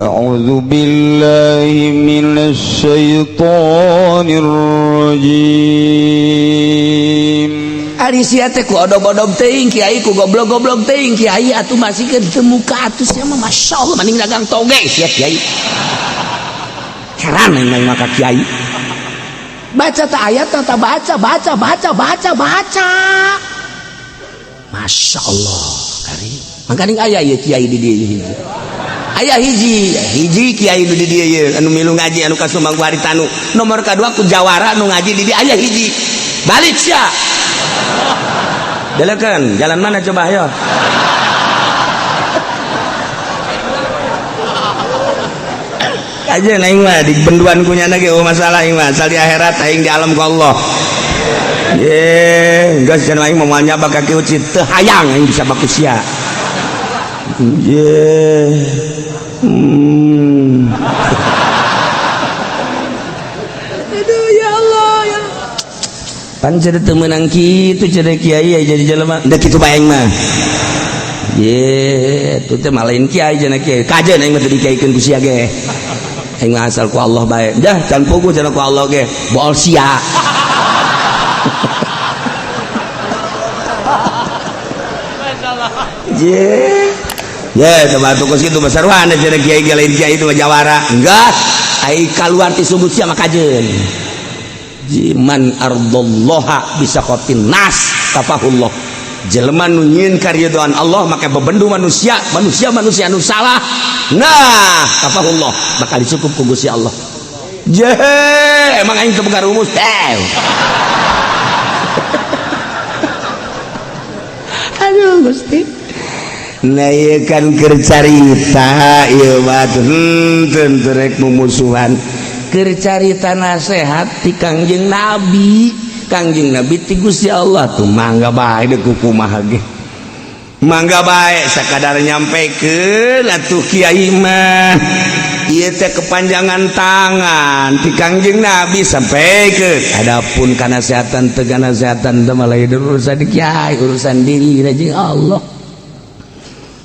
أعوذ بالله من الشيطان الرجيم. Ari sia teh ku odog-odog teuing kiai, ku goblok-goblok teuing kiai, atuh masih ke teu muka atuh sia mah, masyaallah, mending dagang toge sia kiai. Heran aing mah ka kiai. Baca ta ayat ta, baca baca baca baca baca. Masya Allah, kari. Mangkaning aya ieu kiai di dieu hiji. Aya hiji, hiji kiai nu di dieu ieu anu milu ngaji anu ka Sumbang ku Haritanu. Nomor kadua ku jawara nu ngaji di dieu aya hiji. Balik sia. Delekeun, jalan mana coba ayo. Aja aing mah di benduan ku nyana ge masalah aing mah, asal di akhirat aing di alam ku Allah. Ye, geus cenah aing moal nyabak ka kieu teu hayang aing bisa baku sia. Ye. Aduh ya Allah ya. Pan jadi teu meunang kitu jadi kiai jadi jelema. Da kitu bae aing mah. Ye, itu teh malain kiai cenah kiai. Kajeun aing mah teu dikiaikeun ku sia ge. Aing mah asal ku Allah bae. Dah can puguh cenah ku Allah ge. Bool sia. Ye. Ye, coba tuh kos kitu basarwana cenah kiai ge lain kiai itu mah jawara. Enggak. Ai kaluar ti sumut sia mah kajeun. Man ardallaha bisa qotin nas tafahullah. Jelema nu nyieun karidhoan Allah make bebendu manusia, manusia-manusia anu salah. Nah, tafahullah bakal dicukup ku Gusti Allah. Je, emang aing teu boga rumus. Aduh Gusti. Nah ieu kan keur carita ieu mah henteu rek mumusuhan. Keur carita nasehat ti Kangjeng Nabi, Kangjeng Nabi ti Gusti Allah tuh mangga bae deuk kumaha ge. Mangga bae sakadar nyampekeun atuh kiai mah. Ieu teh kepanjangan tangan ti Kangjeng Nabi sampaikeun. Adapun kanasehatan teu kanasehatan teh mah lain urusan kiai, urusan diri jeung Allah.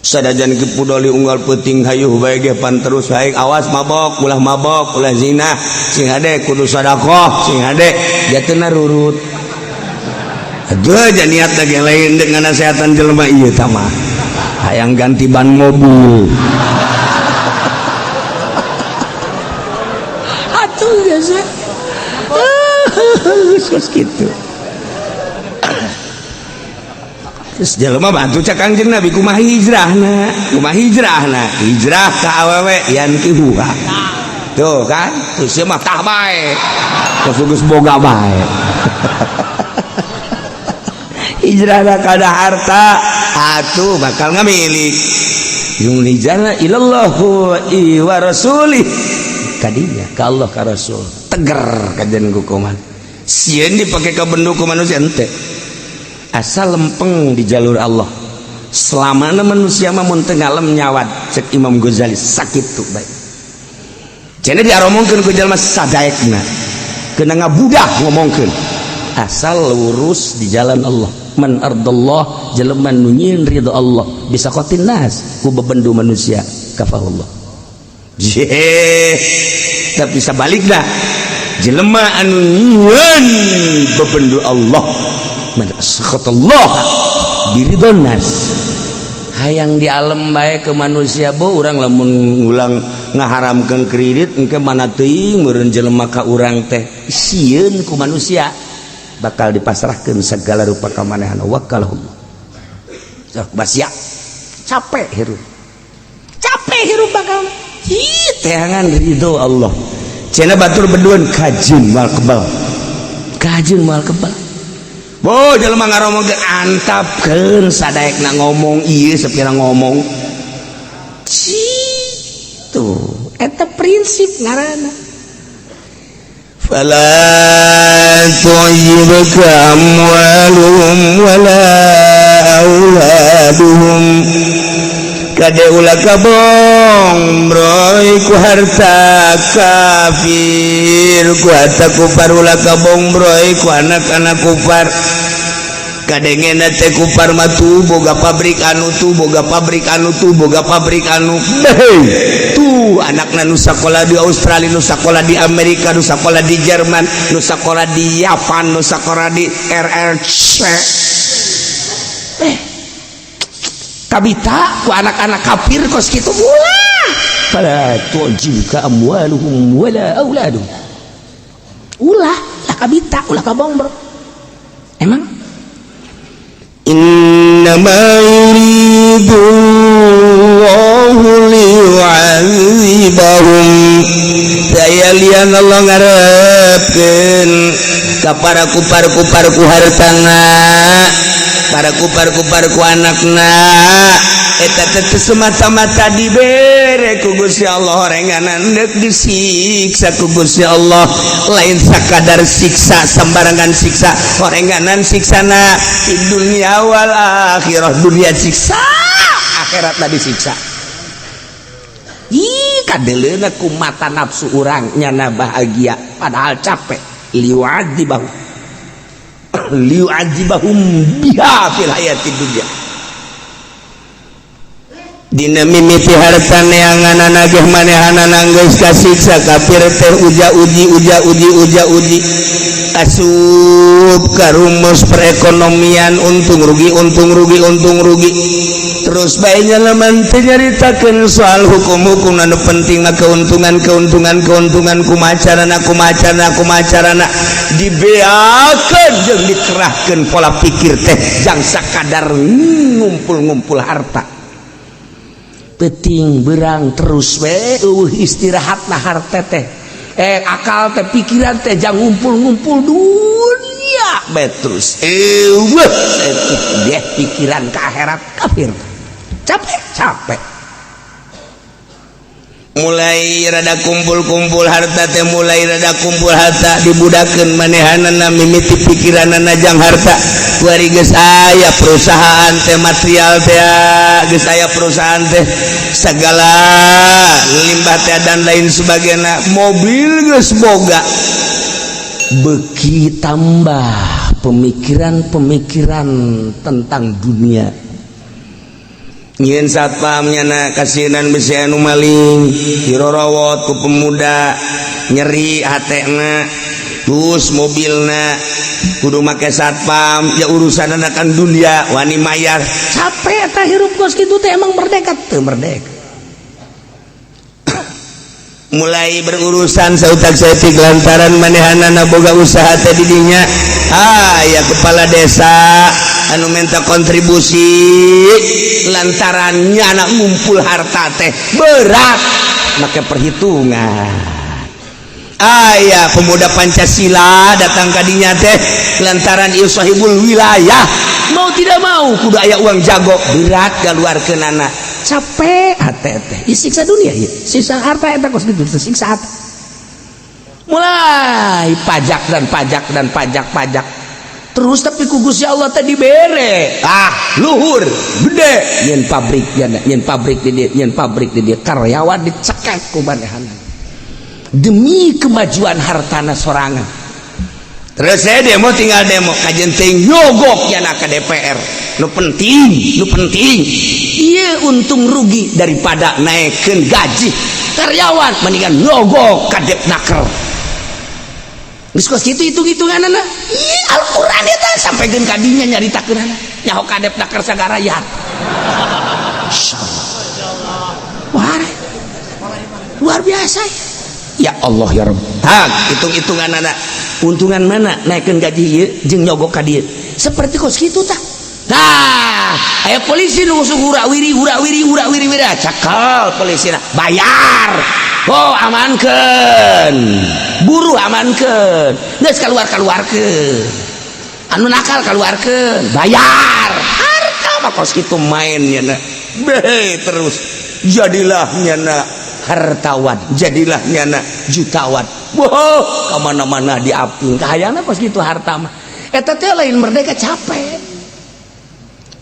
Sadajan kipudoli unggal peuting hayuh bae ge pan terus bae awas mabok ulah ulah zina sing hade kudu sedekah sing hade jatena rurut. Aduh ja niat lagi lain dengan nasehatan jelema ieu tah mah hayang ganti ban mobil. Atuh geus geus kitu. Terus jelema bantu cak Kangjeng Nabi kumaha hijrahna, kumaha hijrahna, hijrah ka awewe yankihuha. Tuh kan, terus ieu mah tah bae. Terus geus boga bae. Hijrahna kana harta, atuh bakal ngamilik. Yung hijrahna ilallah wa rasulih. Kadinya ka Allah ka Rasul. Teger kajen hukuman. Sieun dipake ka bendu ku manusia henteu. Asal lempeng di jalur Allah. Selamana manusia mah mun teu ngalem nyawat cek Imam Ghazali sakit tuh bae. Cenah diaromongkeun ku jalma sadaekna. Kena ngabudah ngomongkeun. Asal lurus di jalan Allah. Man ardallah jelema nu nyieun ridho Allah bisa qotin nas ku bebendu manusia kafahullah. Je, tapi sabalikna jelema anu nyieun bebendu Allah man sakhatallah biridhon nas. Hayang di alam bae ke manusia bo urang lamun ngulang ngaharamkeun kredit engke mana teuing meureun jelema ka urang teh sieun ku manusia bakal dipasrahkeun segala rupa kamanehan wakalahum. Sok basia capek hirup. Capek hirup bakal hi teangan ridho Allah. Cenah batur beduan kajeun moal kebal. Kajeun moal kebal. Bo jelema ngaromongkeun antapkeun sadaekna ngomong ieu sapira ngomong. Citu eta prinsip ngaranna. Fala tu'jibka amwaluhum wala auladuhum. Kade ulah kabong broy ku harta kafir, ku harta kufar ulah kabong broy ku anak-anak kufar. Kadengena teh kupar mah tuh boga pabrik anu tuh, boga pabrik anu tuh, boga pabrik anu. Hei, tuh anakna nu sakola di Australia, nu sakola di Amerika, nu sakola di Jerman, nu sakola di Yapan, nu sakola di RRC. Eh, kabita ku anak-anak kafir kos kitu, ulah. Fala tu'jibka amwaluhum wala auladuhum. Ulah lah kabita, ulah kabong, bro. Emang إنما يريد الله ليعذبهم. Daya lian Allah ngarepkeun ka para kupar-kupar ku hartana, para kupar-kupar ku anakna. Eta teh semata-mata dibere ku Gusti Allah, orenganan deuk disiksa ku Gusti Allah. Lain sakadar siksa sembarangan siksa, orenganan siksana di dunia wal akhirah. Dunia siksa, akhirat tadi siksa. Ih, kadeleuna ku mata nafsu urang nyana bahagia, padahal capek. Liu'adzibahum, liu'adzibahum biha fil hayatid dunya. Dina mimiti harta neangan nagih manehanana geus kasiksa kafir teh, uja uji, uja uji, uja uji, asup ka rumus perekonomian untung rugi, untung rugi, untung rugi. Terus bae lamun teu nyaritakeun soal hukum-hukum, anu penting mah keuntungan, keuntungan, keuntungan. Kumaha carana, kumaha carana, kumaha carana dibeakeun jeung dikerahkeun pola pikir teh jang sakadar ngumpul-ngumpul harta Peting berang terus we, istirahat. Nah, harta teh, eh, akal teh, pikiran teh jangan ngumpul-ngumpul dunia be terus. Eh, dia pikiran ke akhirat, kafir capek capek. Mulai rada kumpul-kumpul harta teh, mulai rada kumpul harta, dibudakeun manehanana mimiti pikiranana jang harta. Kuari geus aya perusahaan teh, material teh, geus aya perusahaan teh, segala limbah teh dan lain sebagainya, mobil geus boga, beki tambah pemikiran-pemikiran tentang dunia. Nyieun satpam nyana kasinan besi anu maling dirorowot ku pemuda, nyeri hatena. Terus mobilna kudu make satpam, ya urusan kan dunia, wani mayar. Capek eta hirup kos kitu teh. Emang merdeka teu? Merdeka. Mulai berurusan sautak saeutik lantaran manehanana boga usaha teh didinya. Ah ya, kepala desa anu minta kontribusi lantarannya anak ngumpul harta teh berat, make perhitungan. Aya pemuda Pancasila datang kadinya teh lantaran ieu sahibul wilayah, mau tidak mau kudu aya uang jago, berat keluarkeun anak, capek hati teh. Siksa dunia ya, siksa harta eta kos gitu, siksa harta. Mulai pajak dan pajak dan pajak, pajak terus, tapi ku Gusti Allah tadi bere ah luhur gede, nyen pabrik ya, nyen pabrik di dia, nyen pabrik di dia, karyawan dicekek ku manehanana demi kemajuan hartana sorangan. Terus saya demo, tinggal demo kajen teh nyogok ya ke DPR. Nu penting, nu penting iya untung rugi. Daripada naikkan gaji karyawan, mendingan nyogok ka Depnaker. Geus kos kitu hitung-hitunganana. Ih, Al-Qur'an eta sampaikeun ka dinya, nyaritakeunana. Nyaho ka Depnaker sagara ya. Insyaallah. Wah. Luar biasa ya. Ya Allah ya Rabb. Hak hitung-hitungan anak, untungan mana naikkan gaji ieu jeung nyogok ka dieu. Seperti kos kitu tah. Nah, aya polisi nu hura wiri hura wiri hura wiri wiri, cakal polisi bayar. Oh, amankeun. Buruh amankeun. Geus keluar, keluarkeun. Anu nakal keluarkeun, bayar. Harta mah kos kitu mainnya na. Be terus jadilah nyana hartawan, jadilah nyana jutawan. Wow, kemana-mana diaping. Kahayangna kos kitu harta mah. Eta teh lain merdeka, capek.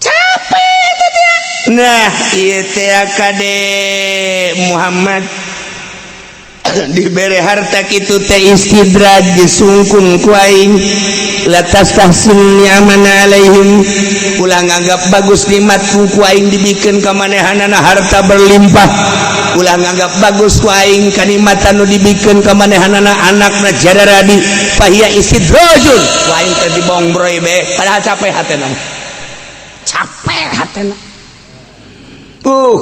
Capek eta teh. Nah, ieu teh kade Muhammad. Dibere harta kitu teh istidraj, disungkun ku aing. La tastahsin ni'amana alaihim, ulah nganggap bagus nikmat ku aing dibikeun ka manehanana harta berlimpah. Ulah nganggap bagus ku aing kanikmatan nu dibikeun ka manehanana anakna jararadi. Fahiya istidrajun. Ku aing teh dibongbroy be, padahal capek hatena, capek hatena.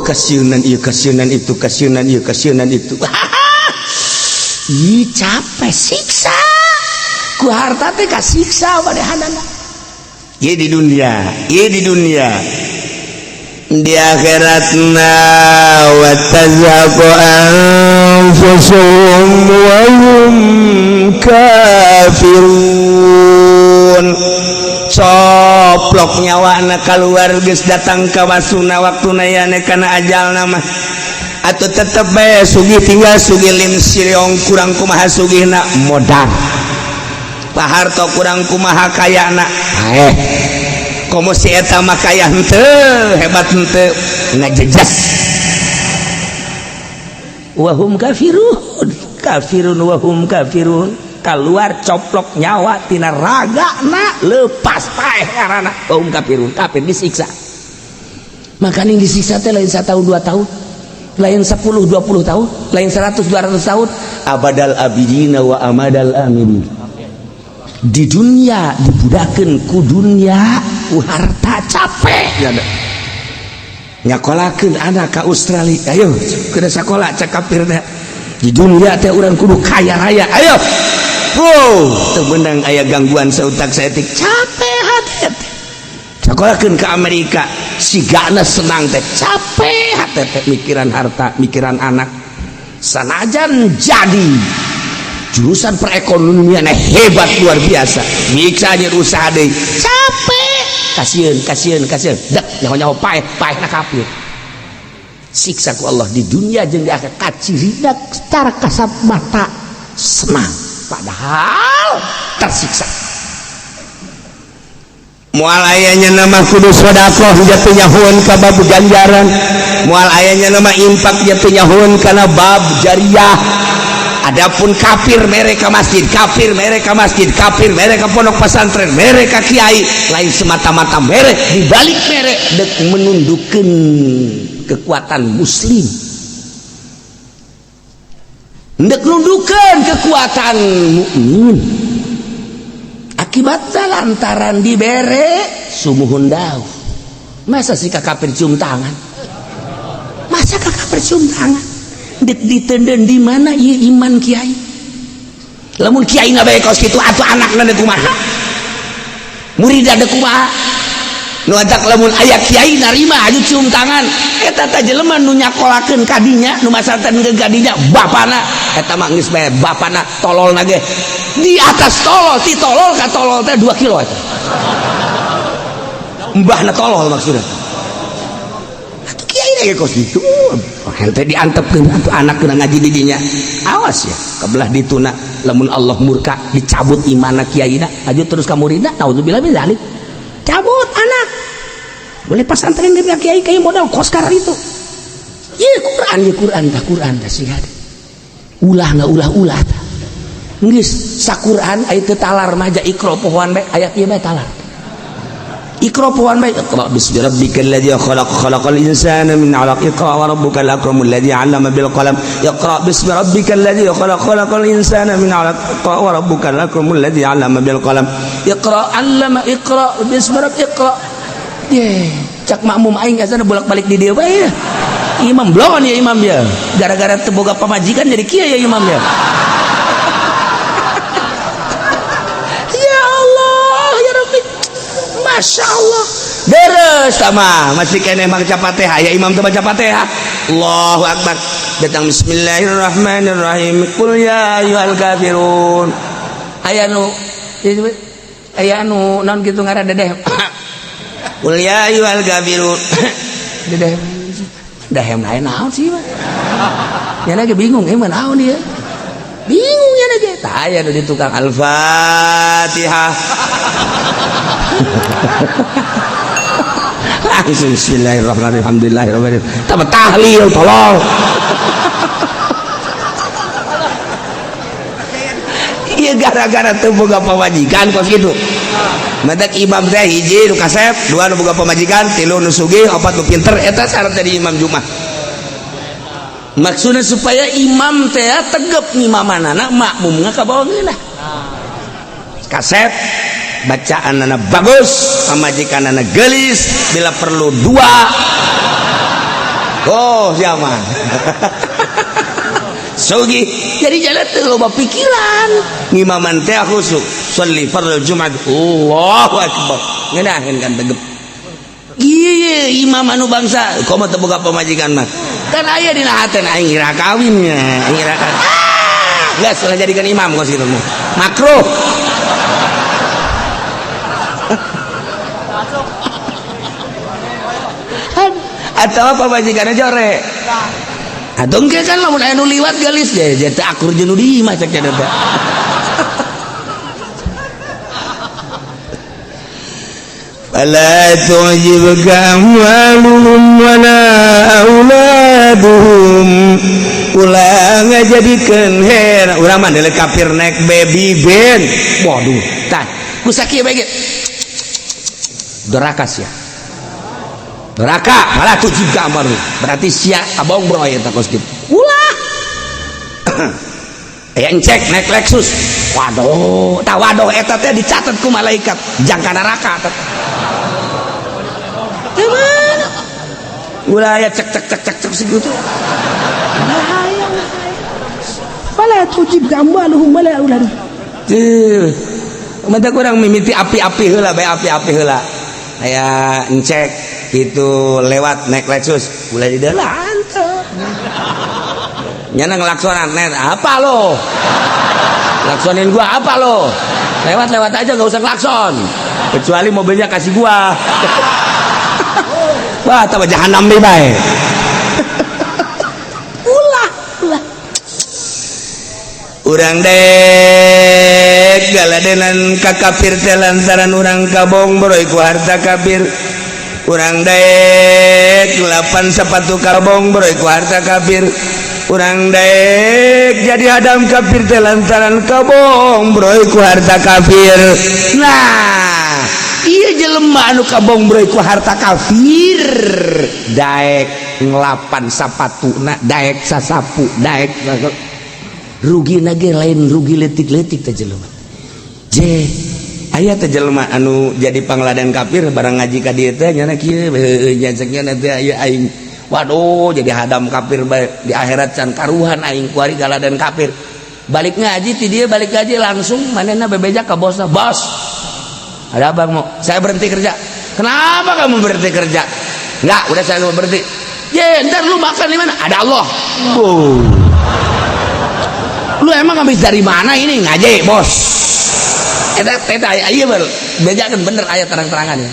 Kasiunan ieu, kasiunan itu, kasiunan ieu, kasiunan itu. Ih, capek, siksa ku harta teh, kasiksa manehanana. Ieu di dunia, ieu di dunia. Di akhiratna wa tazhaqu anfusuhum wa hum kafirun. Coplok nyawa keluar, geus datang ka wasuna waktuna yane kana ajalna mah. Atau tetep bae sugih tinggal sugih lim siliong, kurang kumaha sugihna modal. Pak Harto kurang kumaha kayana, eh komo si eta mah kaya henteu, hebat henteu, ngajejas. Wahum kafirun, kafirun wahum kafirun. Keluar coplok nyawa tina raga na, lepas, paeh ngaranna. Wahum kafirun, kafir, disiksa. Makanya disiksa teh lain 1 tahun 2 tahun, lain 10 20 tahun, lain 100 200 tahun, abadal abidina wa amadal amidin. Di dunia dibudakeun ku dunia, ku harta, capek ya. Nyakolakeun anak ka Australia, ayo kena sekolah, cek kafir teh. Di dunia teh urang kudu kaya raya, ayo. Wow, teu meunang, aya gangguan sautak saeutik, capek hati teh. Sekolahkeun ke Amerika, sigana senang teh, capek hati teh mikiran harta, mikiran anak. Sanajan jadi jurusan perekonomian hebat luar biasa, bisa aja usaha deh, capek, kasihan, kasihan, kasihan dek nyaho nyaho paeh, paeh na kafir. Siksa ku Allah di dunia jeung di akhirat. Kacirina secara kasat mata senang, padahal tersiksa. Moal ayanya nama kudu sodakoh jatuh nyahuan ka bab ganjaran, moal ayanya nama infak jatuh nyahuan kana bab jariah. Adapun kafir mereka masjid, kafir mereka masjid, kafir mereka pondok pesantren, mereka kiai, lain semata-mata mere, dibalik mere dek menundukkan kekuatan muslim, dek nundukkan kekuatan mukmin. Akibatnya lantaran dibere sumuhun dawuh. Masa sih ka kafir cium tangan? Masa ka kafir cium tangan? Ditenden di mana ieu iman kiai? Lamun kiai na bae kos kitu, atuh anakna deuk kumaha? Muridna deuk kumaha? Nu ajak lamun aya kiai narima aju cium tangan, eta teh jelema nu nyakolakeun kadinya, nu masantrenkeun kadinya, bapana eta mah geus bae bapana tololna ge di atas tolol, ti tolol ka tolol teh 2 kilo eta. Mbahna tolol maksudnya. Atuh kiai ge kos kitu, hente diantepkeun atuh anak kena ngaji di dinya. Awas ya, kebelah dituna lamun Allah murka dicabut imana kiaina, aju terus ka muridna, naudzubillah min dzalik. Cabut anak. Boleh pasantren dari kiai kiai modal koskar itu. Iya Quran, ya Quran, dah Quran dah sih. Ulah nggak ulah ulah tah. Geus saquran aya teu talar mah ja Iqra pohoan bae, ayat ieu bae talar. Iqra pohoan bae. Iqra bismi rabbikal ladzi khalaq, khalaqal insana min 'alaq, iqra wa rabbukal akramul ladzi 'allama bil qalam. Iqra bismi rabbikal ladzi khalaq, khalaqal insana min 'alaq, iqra wa rabbukal akramul ladzi 'allama bil qalam. Iqra 'allama, iqra bismi rabbik, iqra. Ye, cak makmum aing azan bolak-balik di dieu bae. Imam blon ya imam ya. Gara-gara teu boga pamajikan jadi kieu ya imam ya. Ya Allah, ya Rabbi. Masya Allah. Beres sama masih keneh maca Fatihah ya, imam teh baca Fatihah. Allahu akbar. Datang bismillahirrahmanirrahim. Qul ya ayyuhal kafirun. Aya nu naon kitu ngaran, dedeh. Qul ya ayyuhal kafirun. Dedeh. Dahem lain naon sih mah. Nya lagi bingung, eh naon dia. Bingung ya lagi. Tah aya nu di tukang Al-Fatihah. Langsung bismillahirrahmanirrahim, alhamdulillahirabbil alamin. Tambah tahlil tolol. Gara-gara teu boga pamajikan kos kitu. Matak imam teh hiji nu kasep, dua nu boga pamajikan, tilu nu sugih, opat nu pinter, eta syarat jadi imam Jumat. Maksudnya supaya imam teh tegep ngimamanana, makmumna kabawa ngeunah. Kasep, bacaanana bagus, pamajikanana geulis, bila perlu dua. Oh, siapa? Sugih. Jadi jalan teu loba pikiran. Ngimaman teh khusuk. Sholli fardhu Jumat. Allahu akbar. Ngeunaheun kan tegep. Iya, imam anu bangsa komo teu boga pamajikan mah. Kan aya dina haten aing ira kawinnya, aing ira kawin. Geus ulah jadikan imam kos kitu mah. Makruh. Atau pamajikanna jore. Atau engke kan lamun aya nu liwat geulis je teu akur jeung nu di imah cek teh. Fala tu'jibka amwaluhum wala auladuhum. Ulah ngajadikeun heran urang mah deuleu kafir naik baby band. Waduh, tah ku sakieu bae ge. Doraka sia. Doraka malah tujibka amwaluhum. Berarti sia kabong bro eta kos kitu. Ulah. Aya encek naik Lexus. Waduh, tah waduh eta teh dicatat ku malaikat jangka neraka eta. Gimana? Ulah ya cek cek cek cek cek segitu. Bahaya. Fala tujibka amwaluhum wala auladuhum. Tuh. Mata kurang mimiti api-api heula bae api-api heula. Aya encek gitu lewat naik Lexus, ulah di dalam teu. Nyana ngelaksonan net apa lo? Laksonin gua apa lo? Lewat-lewat aja nggak usah klakson. Kecuali mobilnya kasih gua. Wah, tambah jahanam deh bae. Ulah, ulah. Urang dek galadenan ka kafir teh lantaran urang kabong boroy ku harta kafir. Urang dek lapan sepatu kabong boroy ku harta kafir. Urang dek jadi hadam kafir teh lantaran kabong boroy ku harta kafir. Nah, iya jelema anu kabong boroy ku harta kafir daek ngelapan sapatuna, daek sasapu, daek rugi nage lain rugi letik-letik teh jelema. Je aya teh jelema anu jadi pangladen kafir barang ngaji ka dieu teh nyana kieu heueuh nya cek nya teh aya aing. Waduh, jadi hadam kafir bae di akhirat can karuhan aing kuari galaden kafir. Balik ngaji ti dieu balik ngaji langsung manehna bebeja ka bosna, "Bos, ada abang mau saya berhenti kerja." "Kenapa kamu berhenti kerja?" "Enggak, udah saya mau berhenti." "Ye, ntar lu makan di mana?" "Ada Allah." Oh. Lu emang habis dari mana ini? "Ngaji, bos." Eta eta ieu bejakeun bener aya terang-terangan ya.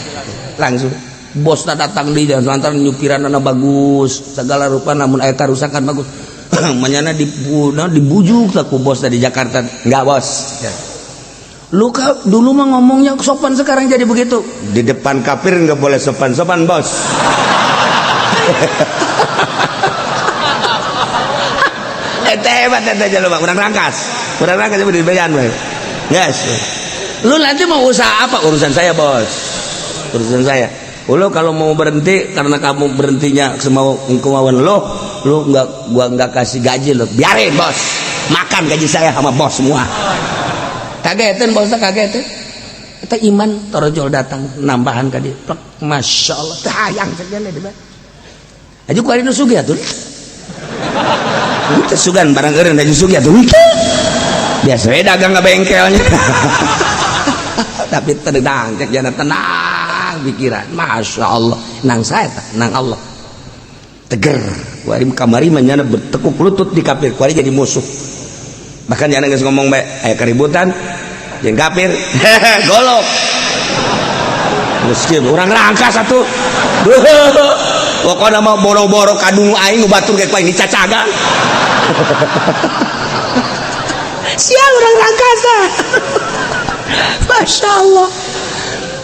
Langsung bosna datang di jalan lantaran nyupiranna bagus, segala rupa namun aya karusakan bagus. Manyana dibujuk lah ku bos dari Jakarta. "Enggak, bos." Ya. Lu dulu mah ngomongnya sopan, sekarang jadi begitu. Di depan kafir nggak boleh sopan-sopan, bos. Eta hebat eta jelema, urang rangkas. Urang rangkas di bejan we. Yes. Lu nanti mau usaha apa? Urusan saya, bos. Urusan saya. Lu kalau mau berhenti karena kamu berhentinya semau kemauan lu, lu nggak gua nggak kasih gaji lu. Biarin, bos. Makan gaji saya sama bos semua. Kagetin bosnya, kagetin. Eta iman torojol datang nambahan ka dieu. Plek, Masya Allah, teh hayang cek dia di. Aja ku ari nu sugih atuh. Teu sugan barang eureun aju sugih atuh. Biasa we dagang ka bengkelnya. Tapi tenang cek jana tenang pikiran. Masya Allah, nang saya tah, nang Allah. Teger. Ku ari kamari mah nyana bertekuk lutut di kafir, ku ari jadi musuh. Bahkan jangan geus ngomong bae, aya keributan jeung kafir. Golok. Geus kieu urang rangkas atuh. Pokokna mah boro-boro kadungu aing nu batur ge ku aing dicacagan. Sial urang rangkasa. Masya Allah.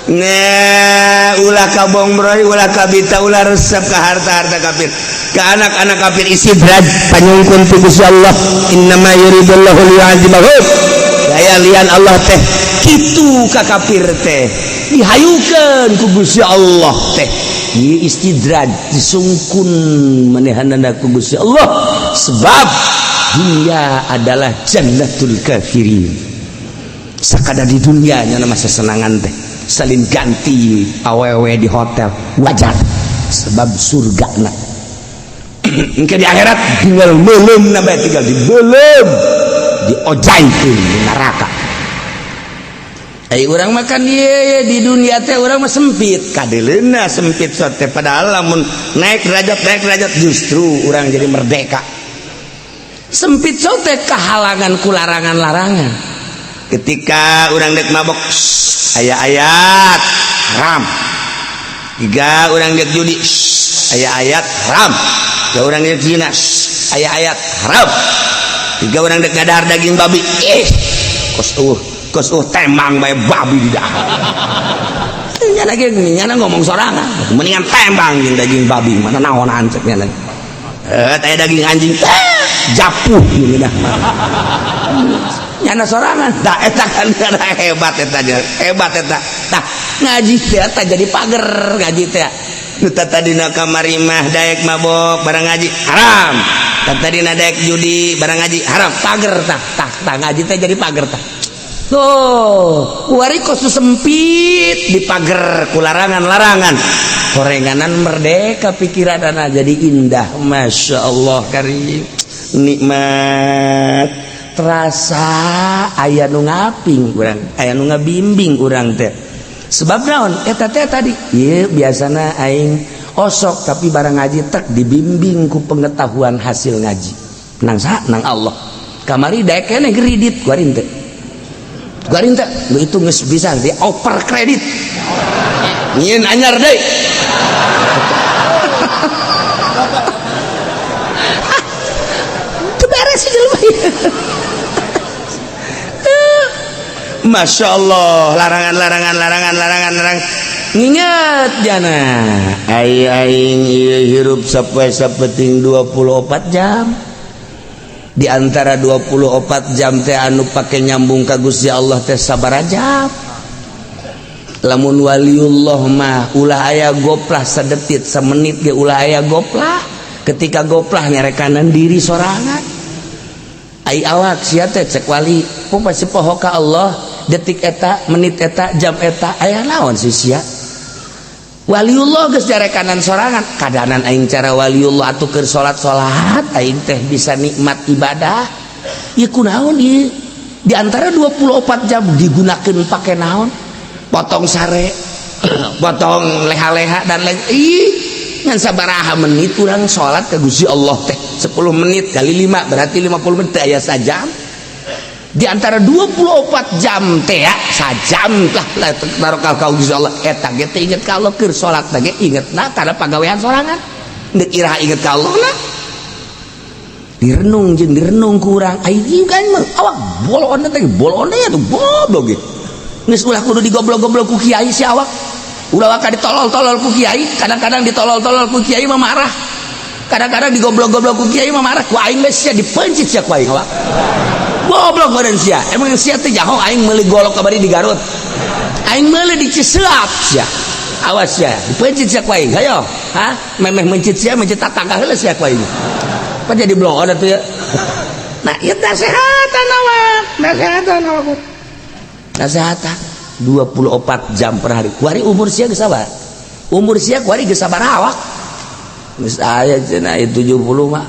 Nah, ulah kabong broy, ulah kabita, ulah resep ke harta-harta kafir, ke anak-anak kafir. Istidraj panyungkun ti Gusti Allah. Innama yuridullahu liyu'adzibahum. Aya lian Allah teh kitu ka kafir teh dihayukeun ku Gusti Allah teh. Ieu istidraj, disungkun manehanana ku Gusti Allah, sebab dunia adalah jannatul kafirin. Sakada di dunia nya masa senangan teh salin ganti awewe di hotel wajar, sebab surga na. Engke di akhirat tinggal meuleum na bae, tinggal dibeuleum, diojaikeun di neraka. Ai urang makan ye di dunia teh urang mah sempit kadeleuna, sempit sote, padahal lamun naik derajat, naik derajat, justru urang jadi merdeka. Sempit sote kehalangan ku larangan-larangan. Ketika urang dek mabok, aya ayat haram. Jika urang dek judi, aya ayat haram. Jika urang dek zina, aya ayat haram. Jika urang dek ngadahar daging babi, ih, kos kos tembang bae babi di dahar. Nyana ge nyana ngomong sorangan, mendingan tembang jeung daging babi, mana naonan cek nyana. Eh, teh daging anjing, japuh gini dah. Nyana sorangan, dah eta kan hebat eta, hebat eta. Tah ngaji teh eta jadi pager ngaji teh. Nu tadina kamari mah daek mabok, barang ngaji haram. Tadina daek judi, barang ngaji haram, pager tah tah tah ngaji teh jadi pager tah. Tuh, kuari kos sempit di pager ku larangan-larangan. Horenganan merdeka pikiran anak jadi indah. Masya Allah karim. Nikmat terasa aya nu ngaping urang, aya nu ngabimbing urang teh. Sebab naon? Eta teh tadi, ieu biasana aing osok, tapi barang ngaji tek dibimbing ku pengetahuan hasil ngaji. Nang saha? Nang Allah. Kamari daek keneh kredit kuari teh. Kuari teh itu geus bisa di over kredit. Nyieun anyar deui. Teu beres si jelema. Masya Allah, larangan larangan larangan larangan larangan, nginget jana ai aing ieu hirup sapoe sapeting 24 jam. Di antara 24 jam teh anu pake nyambung ka Gusti Allah teh sabaraha jam? Lamun waliullah mah ulah aya goplah sadetit, samenit ge ulah aya goplah. Ketika goplah nyarekanan diri sorangan. Ai awak sia teh cek wali pun pasti poho ka Allah detik eta, menit eta, jam eta, aya naon sih sia? Waliullah geus jarekanan sorangan. Kadanan aing cara waliullah atuh keur salat-salat aing teh bisa nikmat ibadah. Ieu kunaon ieu? Di antara 24 jam digunakeun pake naon? Potong sare, potong leha-leha dan lain. Ih, ngan sabaraha menit urang salat ka Gusti Allah teh? 10 menit kali 5 berarti 50 menit, aya sajam. Di antara 24 jam teh ya, sajam lah taruh ka Gusti Allah eta ge teh inget ka Allah keur salat teh ge ingetna kana pagawean sorangan. Deuk iraha inget ka Allah na? Direnung jeung direnung ku urang. Ai kan mah awak bolon teh, bolon teh tuh goblok ge. Geus ulah kudu digoblok-goblok ku kiai si awak. Ulah waka ditolol-tolol ku kiai, kadang-kadang ditolol-tolol ku kiai mah marah. Kadang-kadang digoblok-goblok ku kiai mah marah, ku aing geus sia dipencit sia ku aing awak. Goblok badan sia. Emang sia teh jaho aing meuli golok kamari di Garut. Aing meuli di Ciseap sia. Awas sia, dipencit sia ku aing. Hayo, ha? Memeh mencit sia, mencit tatangga heula sia ku aing. Apa jadi bloon atuh ya? Nah, ieu nasehatan awak. Nasehatan awak. Nasehatan 24 jam per hari. Kuari umur sia geus sabar. Umur sia kuari geus sabar awak. Geus aya cenah 70 mah.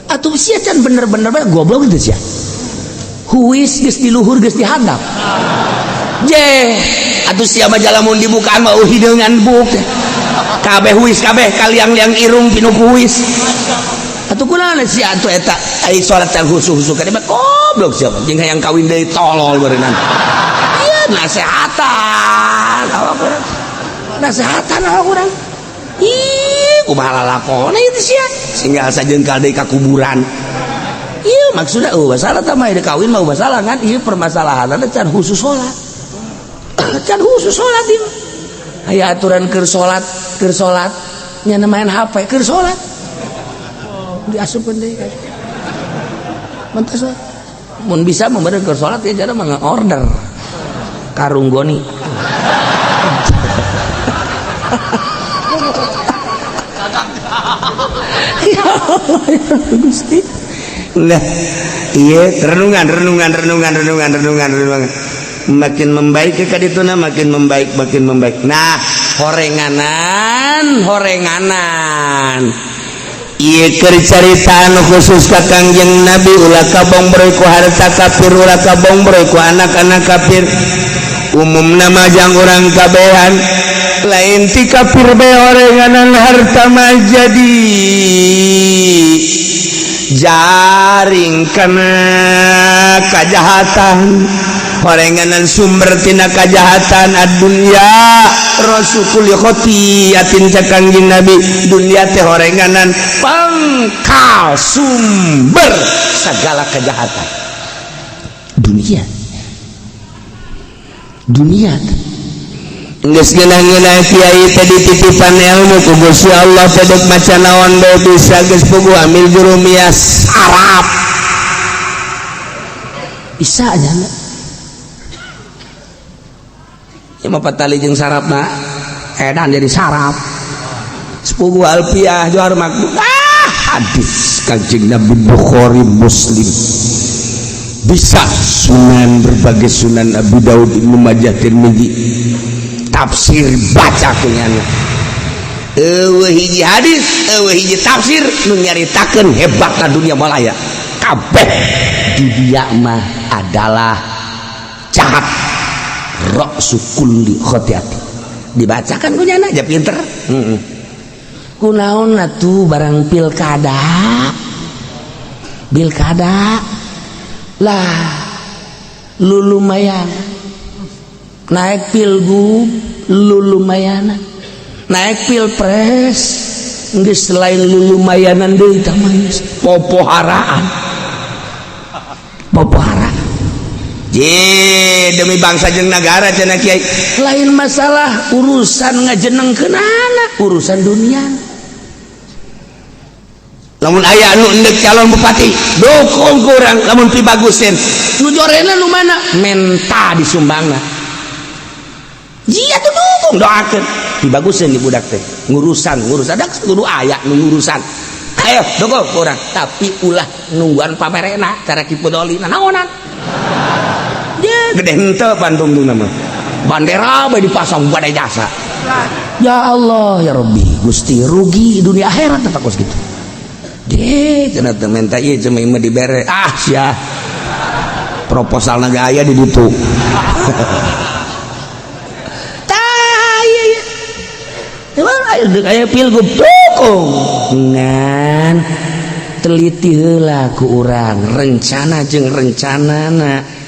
Atuh sia can bener-bener goblok teh sia. Huis geus di luhur geus dihandap. Je, atuh sia mah lamun dibukaan mah hideungan buk. Kabeh huis kabeh kaliang-liang irung pinuh ku huis. Atuh kunaon sia atuh eta ai salat teh khusu-khusu ka mah goblok sia mah jeung hayang kawin deui tolol beureunan. Ieu nasehatan awak urang. Nasehatan awak urang. Ih, kumaha lalakona ieu teh sia? Singgal sajengkal deui ka kuburan. Iya maksudnya oh masalah tah mah kawin mah masalah kan ieu permasalahanna can khusus salat. Can khusus salat ieu. Aya aturan keur salat nya main HP keur salat. Diasupkeun deui. Mentas. Mun bisa memberi ke salat ya cara mah order karung goni. Ya Allah ya Gusti. Nah, iya renungan renungan renungan renungan renungan renungan makin membaik ke kadituna makin membaik makin membaik. Nah, horenganan horenganan ieu keur caritaan khusus ka Kangjeng Nabi ulah kabongbroy ku harta kafir ulah kabongbroy ku anak-anak kafir. Umumna mah jang urang kabehan lain ti kafir bae horenganan harta mah jadi jaring kana kajahatan horenganan sumber tina kajahatan ad-dunya rasul khotiatin cek Kangjeng Nabi dunia teh horenganan pangkal sumber segala kejahatan dunia dunia geus ngeunah-ngeunah kiai teh dititipan ilmu ku Gusti Allah teh deuk maca naon bae bisa geus puguh amil jurumiyah sarap bisa nya. Ya mah patali jeung sarapna edan jadi sarap sepugu alfiah johar makbul hadis Kanjeng Nabi Bukhari Muslim bisa sunan berbagai sunan Abu Daud Ibnu Majah Tirmizi tafsir baca kunyana eueuh hiji hadis eueuh hiji tafsir nu nyaritakeun hebatna dunia malaya kabeh dunia mah adalah jahat ra'su kulli khotiati dibacakan kunyana aja pinter. Kunaon atuh barang pilkada pilkada lah lu lumayan naik pilgub lu lumayan naik pilpres geus selain lu lumayanan deui tah mah popoharaan popoharaan. Je demi bangsa jeung nagara cenah kiai lain masalah urusan ngajenengkeun anak urusan dunia. Lamun aya anu endek calon bupati dukung kurang lamun pibagusin nu jorena nu mana menta disumbangna jia tuh dukung doakeun pibagusin di budak teh ngurusan ngurusan ada kudu aya nu ngurusan ayo dukung kurang tapi ulah nungguan pamerena cara Ki Pudoli nanaonan gede henteu pantungtungna mah bandera bae dipasang badai jasa. Ya Allah ya Rabbi Gusti rugi dunia akhirat tetap kos gitu. Deh cenah teu menta ieu cuma imah dibere ah sia proposalna ge aya di ditu. Tah ieu ieu aya deuk aya pilgub dukung ngan teliti heula ku urang rencana jeung rencanana.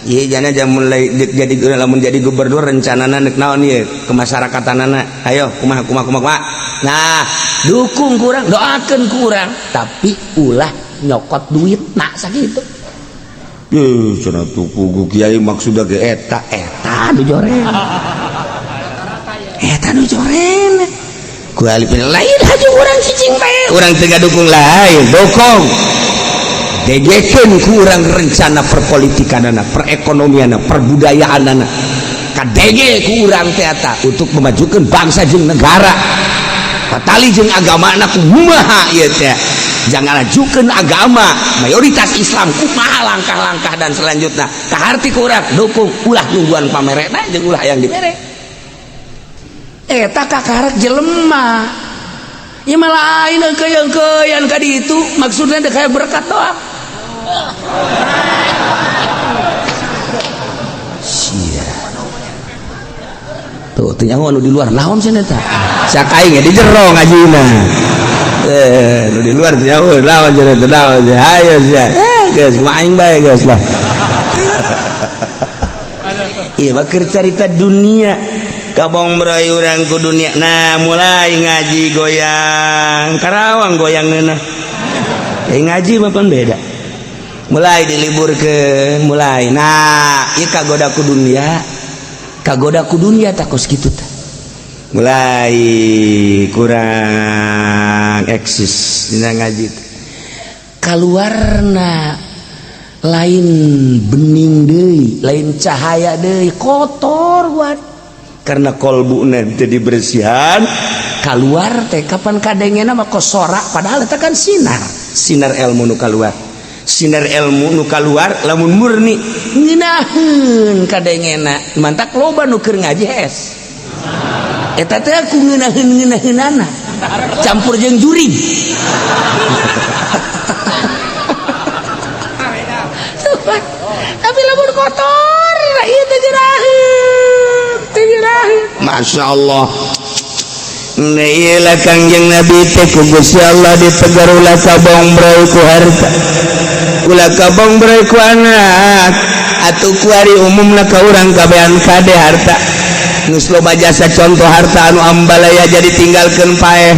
Iya jana jam mulai jadi lamun jadi gubernur rencanana nek naon ieu kemasyarakatanana ayo kumaha kumaha kumaha. Nah dukung kurang doakeun kurang tapi ulah nyokot duit nak sakitu. Eh cenah tuh pugu kiai maksudna ge eta eta nu joren eta nu joren ku alipin lain haji urang cicing bae urang teu ngadukung lain dukung degekeun ku urang rencana perpolitikanana perekonomianana perbudayaanana kadege ku urang teh eta untuk memajukan bangsa jeung negara patali jeung agamana kumaha ieu teh jangan ajukeun agama mayoritas Islam kumaha langkah-langkah dan selanjutnya kaharti ku urang dukung ulah nungguan pamerena jeung ulah yang dibere eta kakarek jelema ieu mah lain engkeun-engkeun ka ditu maksudna teh kayak berkat doang. Sia. Tuh teu nyaho anu di luar naon cenah eta? Sak aing di jero ngajina. Nu di luar teu nyaho naon cenah eta naon cenah. Hayo sia. Geus mah aing bae geus lah. Ieu mah keur carita dunia. Kabong beroy urang ku dunia. Nah mulai ngaji goyang Karawang goyang ngeunah. Ngaji mah pan beda. Mulai diliburkeun mulai. Nah ieu kagoda ku dunia. Kagoda ku dunia takos kitu tah. Mulai kurang eksis dina ngaji teh. Kaluarna Lain bening deui, lain cahaya deui, kotor buat. Karena kolbu nanti dibersihan, keluar teh kapan kadengena mah kosora, padahal eta kan sinar, sinar ilmu nu kaluar. Sinar ilmu nu kaluar lamun murni ngeunaheun kadengena, mantak loba nu keur ngaji hes. Eta teh ku ngeunaheun-ngeunaheunana campur jeung jurig. Tapi lamun kotor ieu teh jeraheun, teh jeraheun. Masya Allah. Iyalah Kangjeng Nabi teh ku Gusti Allah ditegar ulah kabongbroy ku harta, ulah kabongbroy ku anak, atuh kuari umumna ka urang kabehan kade harta. Geus loba jasa contoh harta anu ambalaya jadi tinggalkeun paeh.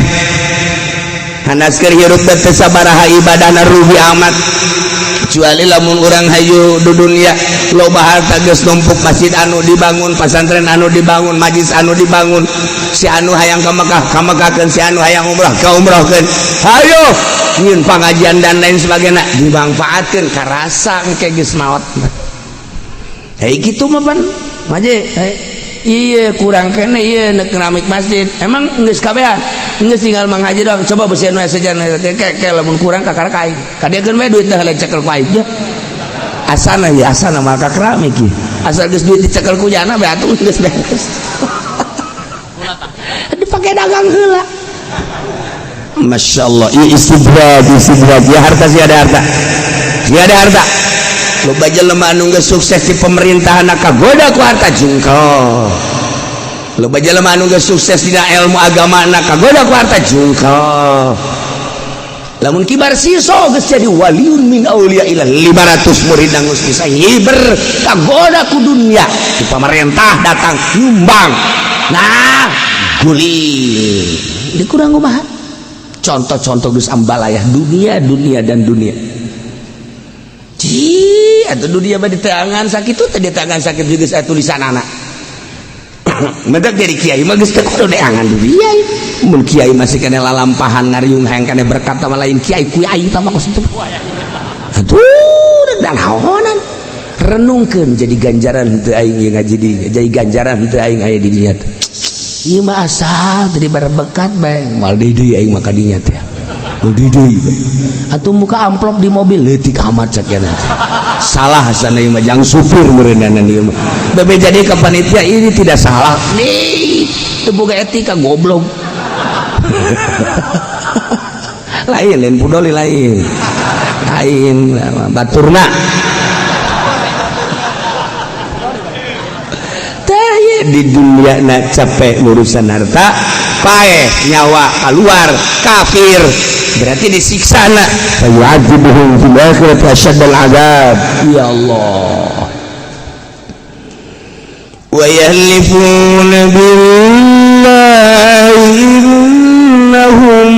Hanas keur hirup teh sabaraha ibadahna rugi amat. Kecuali lamun urang hayu di dunia loba harta geus numpuk, masjid anu dibangun, pasantren anu dibangun, majlis anu dibangun, si anu hayang ka Mekah ka Mekahkeun, si anu hayang umrah ka umrahkeun, hayo nyieun pangajian dan lain sebagainya dimanfaatkeun karasa engke geus maot. Hei kitu mah pan maje iya kurang kene iya nek keramik masjid emang geus kabehan geus tinggal manghaji doang, coba besian we sejan ke lamun kurang kakara ka aing kadiakeun we duit teh cekel ku aing ya asana ya asana mah ka keramik ieu asal geus duit dicekel ku jana bae atuh geus beres dipake dagang heula. Masya Allah, ieu istidraj istidraj ya harta sih ada harta sih ada harta. Loba jelema anu geus sukses di pemerintahan kagoda ku harta jungkel. Loba jelema anu geus sukses dina ilmu agama kagoda ku harta jungkel. Lamun kibar siso geus jadi waliun min auliya ilah 500 murid geus bisa hiber kagoda ku dunia. Di pemerintah datang nyumbang. Nah, guling. Dikurang kumaha? Contoh-contoh geus ambalayah dunia, dunia dan dunia. Ci, atau dunia mah di tangan sakit teh di tangan sakit juga saya tulisan anak. Mendak jadi kiai mah geus teu kudu deangan dunia. Mun kiai masih kena lalampahan ngariung hayang kena berkat sama lain kiai kiai tah mah kos itu. Aduh, dan haonan. Renungkeun jadi ganjaran henteu aing ieu ngaji di jadi ganjaran henteu aing aya di dinya teh. Ieu mah asal teu dibarbekat bae moal deui aing mah ka dinya teh. Atuh muka amplop di mobil leutik amat cek salah sana ieu mah jang supir meureunana ieu mah. Bebe jadi ke panitia ini tidak salah. Nih, teu boga etika goblok. Lain lain pudoli lain. Lain baturna. Teh di dunia na capek urusan harta, paeh nyawa keluar kafir. Berarti disiksa na fayu'adzibuhum fil akhirati asyaddal adzab. Ya Allah. Wa yahlifuna billahi innahum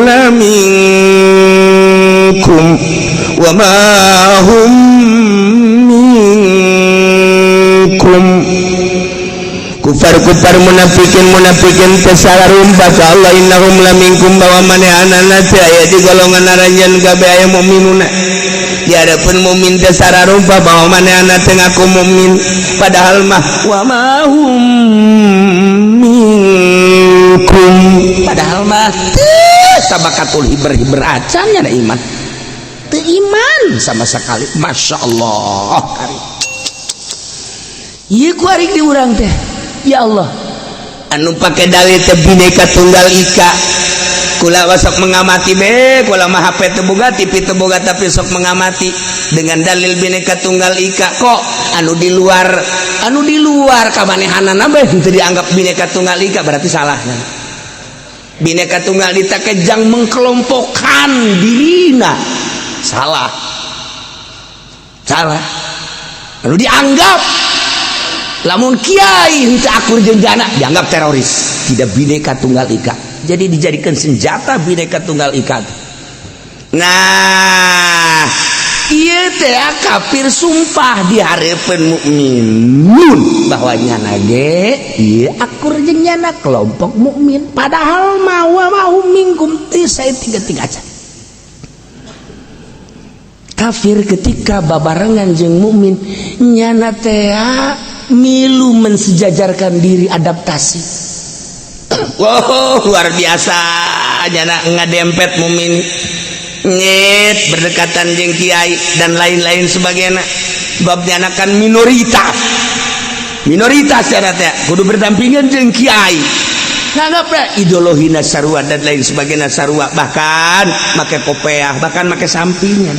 laminkum wa ma hum minkum. Kufar-kufar munafikin munafikin tesara rumpah ka Allah innahum laminkum bahwa manehanana teh aya di golongan aranjeun kabeh aya mukminuna. Di hadapan mukmin tesara rumpah bahwa manehanana teh ngaku mukmin padahal mah wa ma hum minkum, padahal mah teu sabakatul hiber-hiber acan nya da iman. Teu iman sama sekali. Masya Allah. Ieu ku arik di urang teh. Ya Allah, anu pake dalil teh bineka tunggal ika. Kula sok mengamati be, kula mah HP teu boga, TV teu boga tapi sok mengamati dengan dalil bineka tunggal ika kok anu di luar kamanehanana bae henteu dianggap bineka tunggal ika berarti salah. Bineka tunggal ika kejang mengkelompokkan dirina. Salah. Salah. Anu dianggap lamun kiai henteu akur jeung jana dianggap teroris, tidak bineka tunggal ika. Jadi dijadikan senjata bineka tunggal ika. Nah, ieu teh kafir sumpah di hareupeun mukminun bahwa nyana ge ieu akur jeung nyana kelompok mukmin, padahal mah wa ma hum minkum teu sae tiga-tiga acan. Kafir ketika babarengan jeung mukmin nyana teh milu mensejajarkan diri, adaptasi. Wow, luar biasa, nyana ngadempet mukmin, nyet berdekatan jeung kiai dan lain-lain sebagainya. Bab nyana kan minoritas, minoritas nyana teh kudu berdampingan jeung kiai, nganggap ideologi sarua dan lain sebagainya sarua, bahkan make kopeah, bahkan make sampingnya,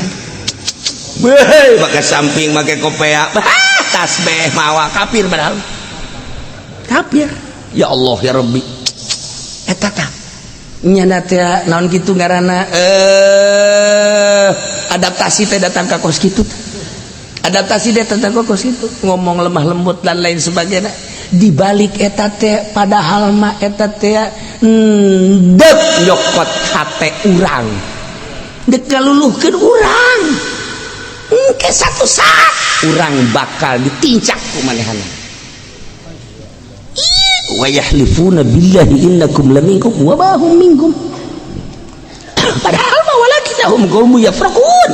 make samping, make kopeah, tasbih mawa, kafir, padahal kafir. Ya Allah, ya Rabbi, eta tah nyana teh naon kitu ngaranna, adaptasi teh datang ka kos kitu, adaptasi teh datang ka kos kitu, ngomong lemah lembut dan lain sebagainya. Di balik eta teh padahal mah eta teh ndek nyokot hate urang, dek ngaluluhkeun urang. Engke satu saat urang bakal ditincak ku manehana. Wa yahlifuna billahi innakum laminkum wa ma hum minkum, padahal mah walakinnahum qaumun yafraqun.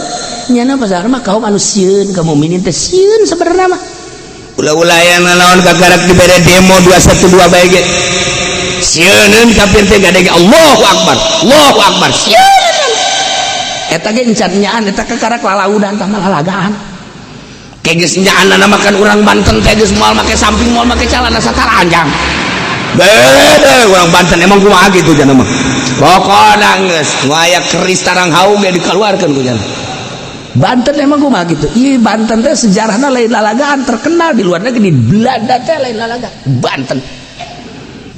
Nyana pasal mah kaum anu sieun ka mukminin teh, sieun sebenarnya mah. Ulah-ulah yang nanaon kakarak dibere demo 212 bae ge sieuneun kafir teh, gade Allahu akbar, Allahu akbar, sieun. Eta ge encan nyaan, eta kakarak lalaudan tah, malah lalagaan. Kayak geus nyaanna makan urang Banten teh geus moal make samping, moal make calana sataranjang. Bede urang Banten emang kumaha gitu jana mah. Pokona geus nu aya keris tarang haung ge dikeluarkeun ku jana. Banten emang kumaha gitu. Iya, Banten teh sejarahna lain lalagaan, terkenal di luar negeri, di Belanda teh lain lalagaan Banten.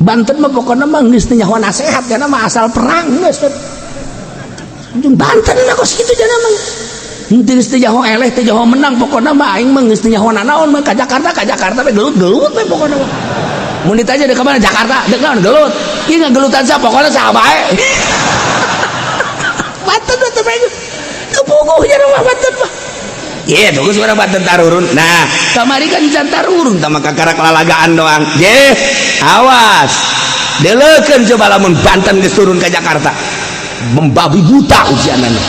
Banten mah pokoknya mah geus teu nyaho nasehat karena mah asal perang geus. Jeung Banten mah kos kitu jana mah. Henteu geus teu nyaho eleh, teu nyaho menang, pokokna mah aing mah geus teu nyaho nanaon mah ka Jakarta, ka Jakarta we gelut-gelut we pokokna mah. Mun ditanya dek ka mana, Jakarta, dek naon, gelut. Ieu ngagelutan sa pokokna saha bae. Banten mah teu teu puguh nya mah Banten mah. Iya, bagus urang Banten tarurun. Nah, kamari kan can tarurun tah mah kakarak lalagaan doang. Je, awas. Deleukeun coba lamun Banten geus turun ka Jakarta. Membabi buta ujianana.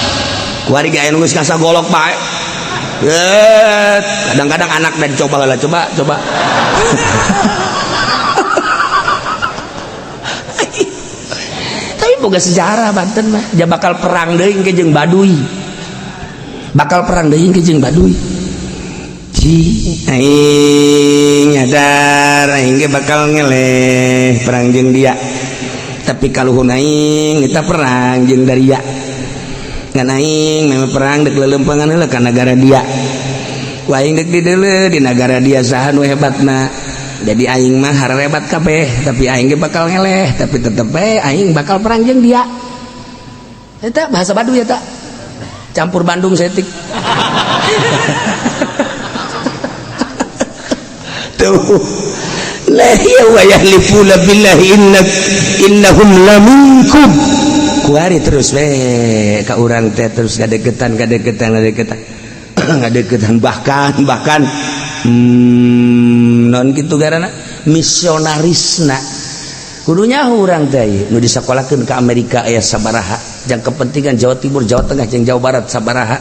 Kuari ge aya nu geus ngasagolok bae. Kadang-kadang anak dan coba lah, coba, coba. Tapi boga sejarah Banten mah, dia bakal perang deui ke jeung Baduy. Bakal perang deui ke jeung Baduy. Ci, aing nyadar aing ge bakal ngeleh perang jeung dia. Tapi kaluhun aing kita perang jeung daria. Ngan aing memang perang dek lelempangan heula ka nagara dia. Ku aing dek dideuleu di nagara dia saha nu hebatna. Jadi aing mah harebat kabeh, tapi aing ge bakal ngeleh, tapi tetep bae aing bakal perang jeung dia. Eta bahasa Baduy eta. Campur Bandung setik. Tuh. La ya wa yahlifuna billahi innahum laminkum. Kuari terus we ka urang teh terus ngadeketan ngadeketan ngadeketan. Ngadeketan bahkan bahkan non gitu garana misionarisna kudunya urang teh nu disakolahkeun ka Amerika aya sabaraha jang kepentingan Jawa Timur, Jawa Tengah jeung Jawa Barat sabaraha,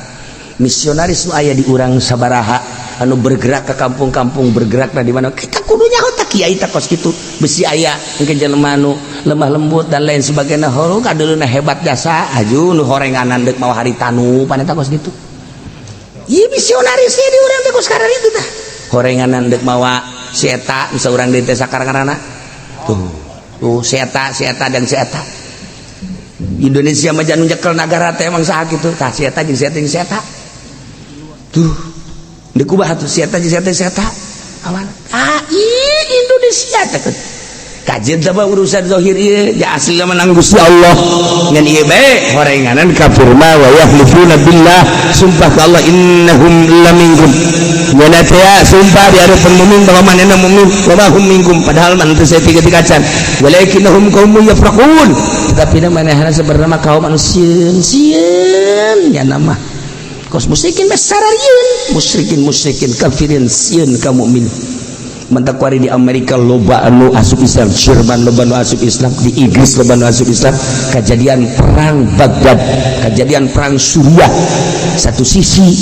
misionaris nu aya di urang sabaraha, anu bergerak ke kampung-kampung, bergerak di mana kita kudunya tah kiai tah kos kitu, besi aya engke jelema nu lemah lembut dan lain sebagainya, horo kadeuleuna hebat jasa aju nu horenganan deuk mawa haritanu paneta kos kitu. Ieu misionaris di urang teh kos karena itu tah horenganan deuk mawa si eta bisa urang deui teh sakarang-karana tuh tuh si eta, si eta dan si eta. Indonesia mah janu nyekel nagara teh emang saha kitu tah, si eta jeung si eta jeung si eta tuh deuk kumaha tuh, si eta jeung si eta si eta awan ah Indonesia teh kajian teh urusan zahir ieu ya asli menang Gusti Allah ngan ieu bae horenganan kafir mah. Wa yahlifuna billah, sumpah ka Allah, innahum laminkum, nyana teh sumpah di hadapan mukmin bahwa manehna mukmin, wa ma hum minkum, padahal mah teu saeutik kacan, walakinnahum qaumun yafraqun, tetapi manehna sebenarnya kaum anu sieun sieun nyana mah kos musyrikin besararieun, musyrikin musyrikin kafirin sieun ka mukmin. Mentak kuari di Amerika loba anu asup Islam, Jerman loba anu asup Islam, di Inggris loba anu asup Islam. Kejadian perang Baghdad, kejadian perang Suriah, satu sisi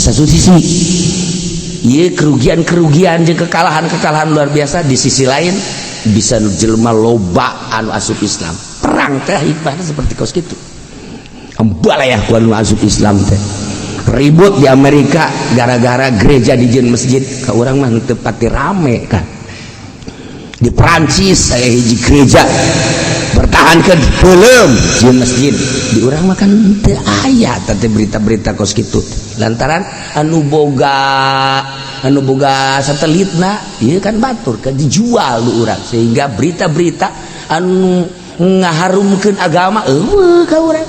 ieu kerugian-kerugian jeung kekalahan-kekalahan luar biasa, di sisi lain bisa jelema loba anu asup Islam. Perang teh hikmahna seperti kos kitu. Embalayah ku anu asup Islam teh. Ribut di Amerika gara-gara gereja dijieun masjid, ka urang mah teu pati rame kan. Di Perancis aya hiji gereja bertahan ke belum jieun masjid, di urang mah kan teu aya teh berita-berita kos kitu. Lantaran anu boga satelitna ieu kan batur kan dijual di urang, sehingga berita-berita anu ngaharumkeun agama eueuh ka urang.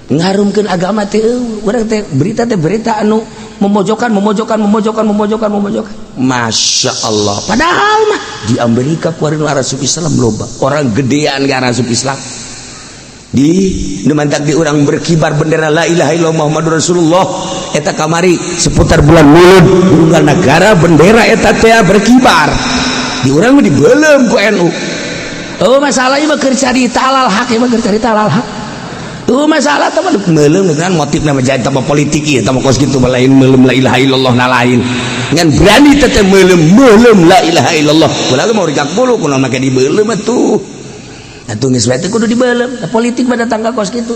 Ngarumkeun agama teh urang teh berita teh berita anu memojokkan memojokkan memojokkan memojokkan memojokkan. Masya Allah, padahal mah di Amerika kuari nu asup Islam loba, orang gedean gak asup Islam. Di nu mantak di urang berkibar bendera la ilaha illallah Muhammadur Rasulullah eta kamari seputar bulan Maulud unggal negara bendera eta teh berkibar, di urang mah dibeuleum ku NU. Oh masalah ieu mah keur carita halal hak, ieu mah keur carita halal hak. Tuh masalah teman meuleum dengan motif nama jadi tambah politik ieu tambah kos kitu lain meuleum la ilaha illallah na lain. Ngan berani teh meuleum meuleum la ilaha illallah. Ulah mau rigak bulu kunaon make dibeuleum atuh. Atuh geus bae teh kudu dibeuleum. Politik pada tangga kos kitu.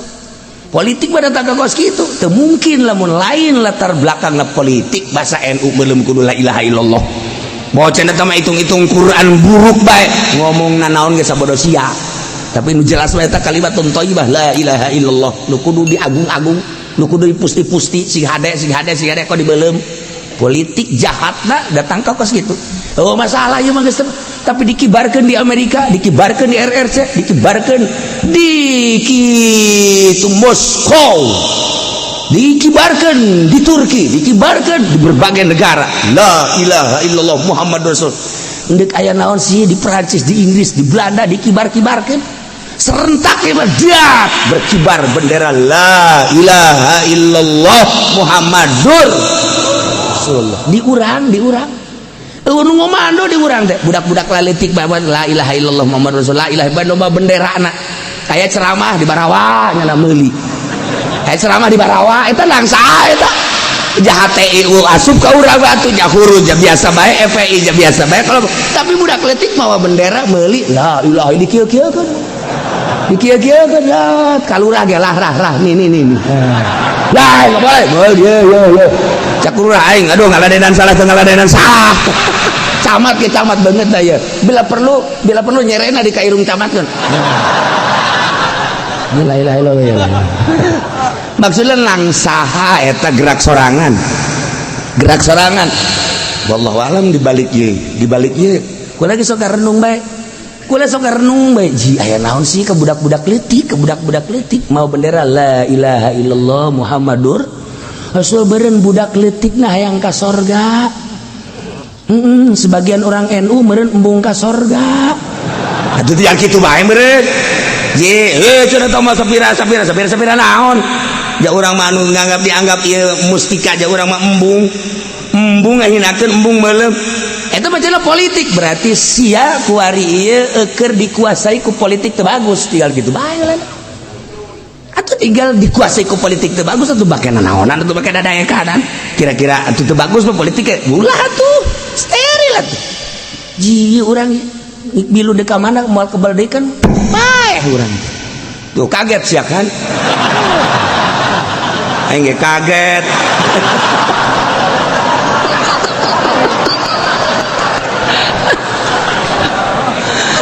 Politik pada tangga kos kitu. Teu mungkin lamun lain latar belakangna politik bahasa NU meuleum kudu la ilaha illallah. Mau cenah teh mah hitung-hitung Quran buruk bae ngomongna naon ge sabodo sia. Tapi nu jelas mah eta kalimatun thayyibah la ilaha illallah nu kudu diagung-agung, nu kudu dipusti-pusti sing hade sing hade sing hade kok dibeuleum. Politik jahatna datang ka kos kitu. Oh masalah ieu mah geus, tapi dikibarkeun di Amerika, dikibarkeun di RRC, dikibarkeun di kitu Moskow, dikibarkeun di Turki, dikibarkeun di berbagai negara la ilaha illallah Muhammad Rasul. Ndek aya naon sih di Perancis, di Inggris, di Belanda dikibar-kibarkeun serentak ieu mah dak berkibar bendera la ilaha illallah Muhammadur Rasulullah. Di urang, di urang eueuh nu ngomando di urang teh budak-budak laletik bae la ilaha illallah Muhammadur Rasul, la ilaha illallah benderana. Aya ceramah di Barawa nya meuli. Aya ceramah di Barawa eta langsa eta jahat TIU asup ka urang atuh jahuru ja biasa bae FPI ja biasa bae kalau tapi budak leutik mawa bendera meuli la ilaha dikieu-kieukeun dikieu-kieukeun ya kalurah ge lah rah rah nih nih nih lah enggak boleh boleh ye ye ye cak lurah aing aduh ngaladenan salah teu ngaladenan salah camat ke camat banget dah ya bila perlu nyerena di kairung camat kan la ilaha illallah. Maksudnya langsaha eta gerak sorangan wallahu alam dibalik ieu dibalik ieu kula ge sok renung bae kula sok renung bae ji aya naon sih ke budak-budak leutik ke budak-budak leutik mau bendera la ilaha illallah Muhammadur Rasul beureun budak leutik nah hayang ka sorga. Sebagian orang NU meureun embung ka sorga atuh yang kitu bae meureun ye heuh cenah teh mah sapira sapira sapira sapira naon ja urang mah anu nganggap dianggap ieu mustika ja urang mah embung embung ngahinakeun embung meuleum eta mah cenah politik berarti sia kuari ieu eueur dikuasai ku politik teu bagus tinggal gitu bae lah atuh tinggal dikuasai ku politik teu bagus atuh bake nanaonan atuh bake dadaekanan kira-kira atuh teu bagus mah politik ulah atuh steril atuh ji urang bilu deka mana moal kebal deui kan bae urang tuh kaget sia kan aing ge kaget.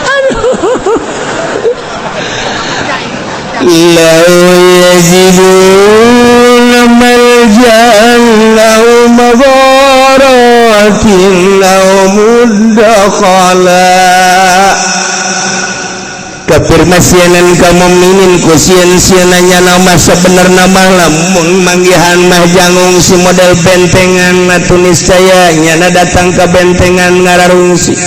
Aduh. Lau yajiduna malja'an aw magharatin aw mudakhala. Kafir masienan ka mukminin ku sieun-sieunna nama sabenerna mah lamun manggihan mah jangung si model bentengan atuh niscaya nyana datang ka bentengan ngararungsi.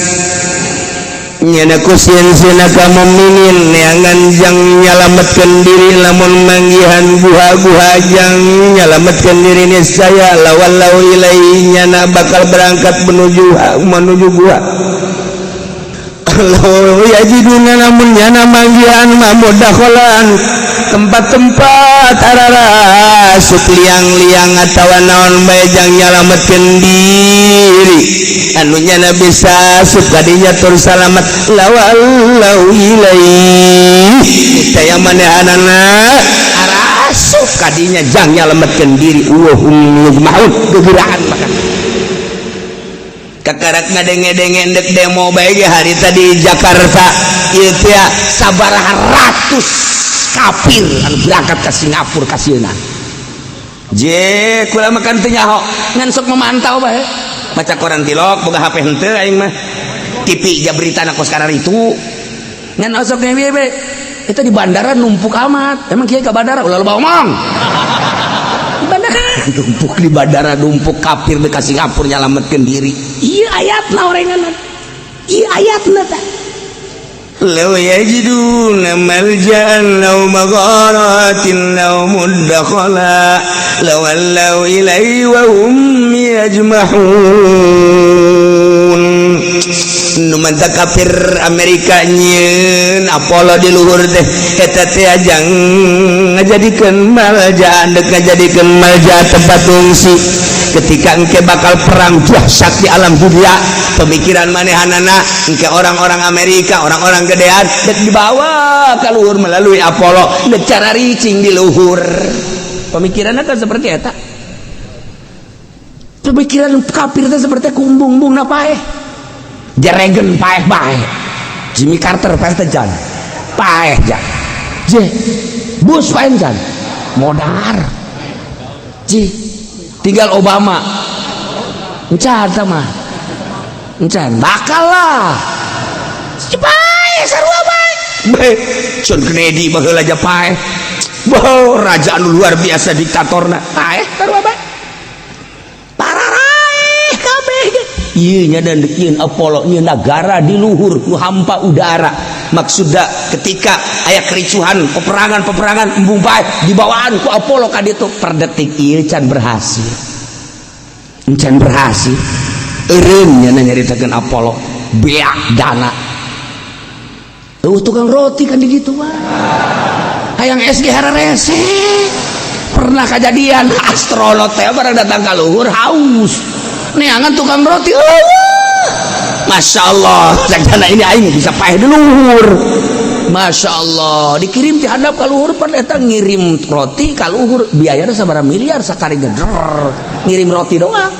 Nyana ku sieun ka mukminin neangan jang nyalametkeun diri, lamun manggihan guha-guha jang nyalametkeun diri, niscaya lawallau ilaihi nyana bakal berangkat menuju menuju gua. Law yajiduna lamun nyana manggihan mah mudakholan tempat-tempat ararasup liang-liang atawa naon bae jang nyalametkeun diri anu nyana bisa asup kadinya tur salamat, lawallau ilaihi niscaya manehanana arasup kadinya jang nyalametkeun diri. Wa hum yajma'un gegerahan maka kakarak ngadenge-denge dek demo bae ge hari tadi Jakarta ieu teh sabaraha ratus kafir anu berangkat ke Singapura kasieuna. Je kula makan teu nyaho, ngan sok memantau bae, maca koran tilok, boga HP henteu aing mah, TV ja berita na kos itu ngan osok ge bae. Itu di bandara numpuk amat. Emang kiai ke bandara ulah loba omong. Di bandara numpuk, di bandara numpuk kafir ke Singapura nyalametkeun diri. Iya, ayatna orengan, iya ayatna tah. لو يجدون ملجأ أو مغارات أو مدخلا لولوا إليه وهم يجمحون. Nu mantap kafir Amerika nyieun Apollo di luhur teh eta teh ajang ngajadikeun malja, dek ngajadikeun malja tempat fungsi ketika engke bakal perang dahsyat di alam dunia. Pemikiran manehanana engke orang-orang Amerika, orang-orang gedean dek dibawa ke luhur melalui Apollo, dek cara ricing di luhur. Pemikirannya kan seperti eta. Pemikiran kafir teh seperti kumbung-bung na paeh. Reagan paeh bae, Jimmy Carter paeh teh jan paeh jan je, Bush paeh jan modar ji, tinggal Obama encan mah encan bakal lah paeh sarua bae. Bae John Kennedy baheula aja paeh. Wow, raja anu luar biasa diktatorna paeh sarua bae. Pararaeh kabeh ieu nya dan nyieun Apollo, nyieun negara di luhur nu hampa udara. Maksudna ketika aya kericuhan, peperangan peperangan, embung bae dibawaan ku Apollo ka ditu. Per detik ieu can berhasil, can berhasil eureun nya nyaritakeun Apollo beak dana. Eueuh tukang roti kan di ditu mah hayang SG hararese. Pernah kejadian astronot teh barang datang ka luhur haus, neangan tukang roti. Oh, Masya Allah, dana ini aing bisa paeh di luhur. Masya Allah, dikirim ti handap ka luhur pan eta ngirim roti ka luhur biayana sabaraha miliar sakali geder ngirim roti doang.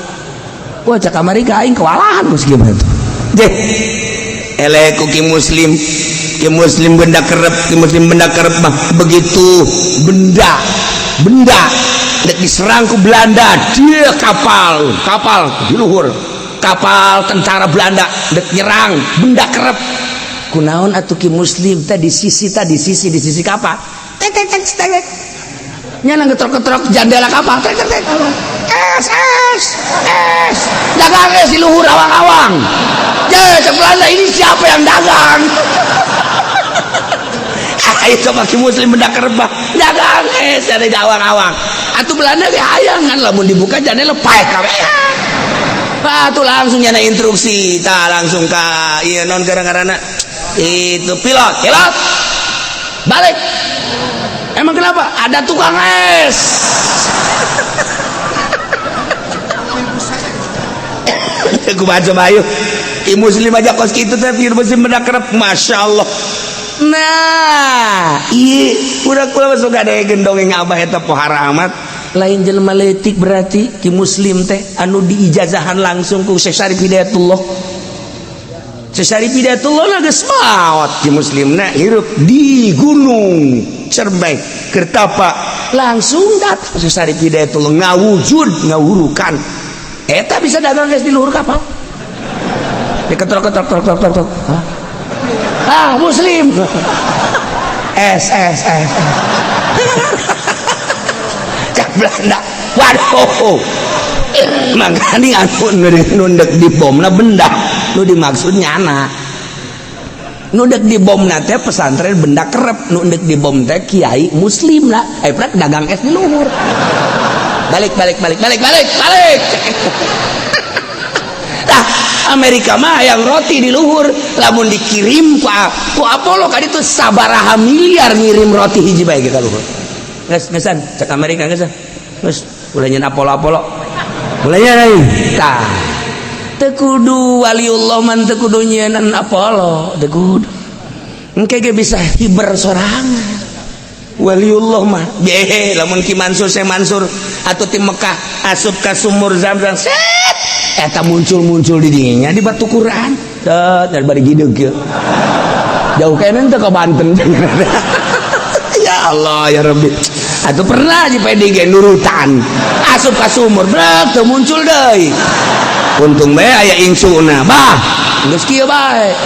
Wah, cak Amerika, aing kewalahan geus gimana tuh deh. Eleh ku ki muslim, ki muslim benda kerep, ki muslim benda kerep mah begitu. Benda benda dek diserang ku Belanda, dia kapal kapal di luhur, kapal tentara Belanda dek nyerang benda kerep. Kunaon atuh ki muslim teh di sisi tadi sisi di sisi kapal tek tek tek tek nyana ngetrok-ngetrok jendela kapal, tek tek tek, es es es, dagang es di luhur awang-awang. Ya, cek Belanda, ini siapa yang dagang? Ayo coba ki muslim benda kerebah dagang es dari awang-awang. Atuh Belanda ge hayang kan lamun dibuka jendela paeh kabeh. Ah, tuh langsung nyana instruksi tah langsung ka ieu non gara-garana itu pilot, pilot balik. Emang kenapa? Ada tukang es. Aku baca bayu i muslim aja kos gitu tapi muslim benda kerep. Masya Allah. Nah, iya udah kula masuk ada gendong yang abah eta pohara amat lain jelema leutik. Berarti ki muslim teh anu diijazahan langsung ku Syekh Syarif Hidayatullah. Syekh Syarif Hidayatullah na geus maot, ki muslimna hirup di Gunung Cermai Kertapa. Langsung datang Syekh Syarif Hidayatullah ngawujud ngawurukan eta bisa dagang geus di luhur kapal, diketrok ketrok trok trok trok trok. Ah, muslim, S S S. Cak Belanda, waduh, makanya anu nundek di bomna benda nu dimaksud nyana. Nu dek dibom na teh pesantren benda kerep, nu dek dibom teh kiai muslim lah. Eh prek dagang es di luhur. Balik balik balik balik balik balik. Tah Amerika mah yang roti di luhur, lamun dikirim ku Apollo ka ditu sabaraha miliar ngirim roti hiji bae ka luhur. Geus geusan cek Amerika geus. Geus ulah nyeun Apollo Apollo. Ulah nyeun. Tah teu kudu waliullah man teu kudu nyieun Apollo, teu kudu. Engke ge bisa hiber sorangan. Waliullah mah behe lamun Ki Mansur Syekh Mansur atau ti Mekah asup ka sumur Zamzam set eta muncul-muncul di dinya di batu Quran set dari bari gideug kieu jauh kene teh ka Banten. Ya Allah ya Rabbi, atuh pernah di PDG nurutan asup ka sumur brek teu muncul deui, untung bae aya insuna bah geus kieu bae.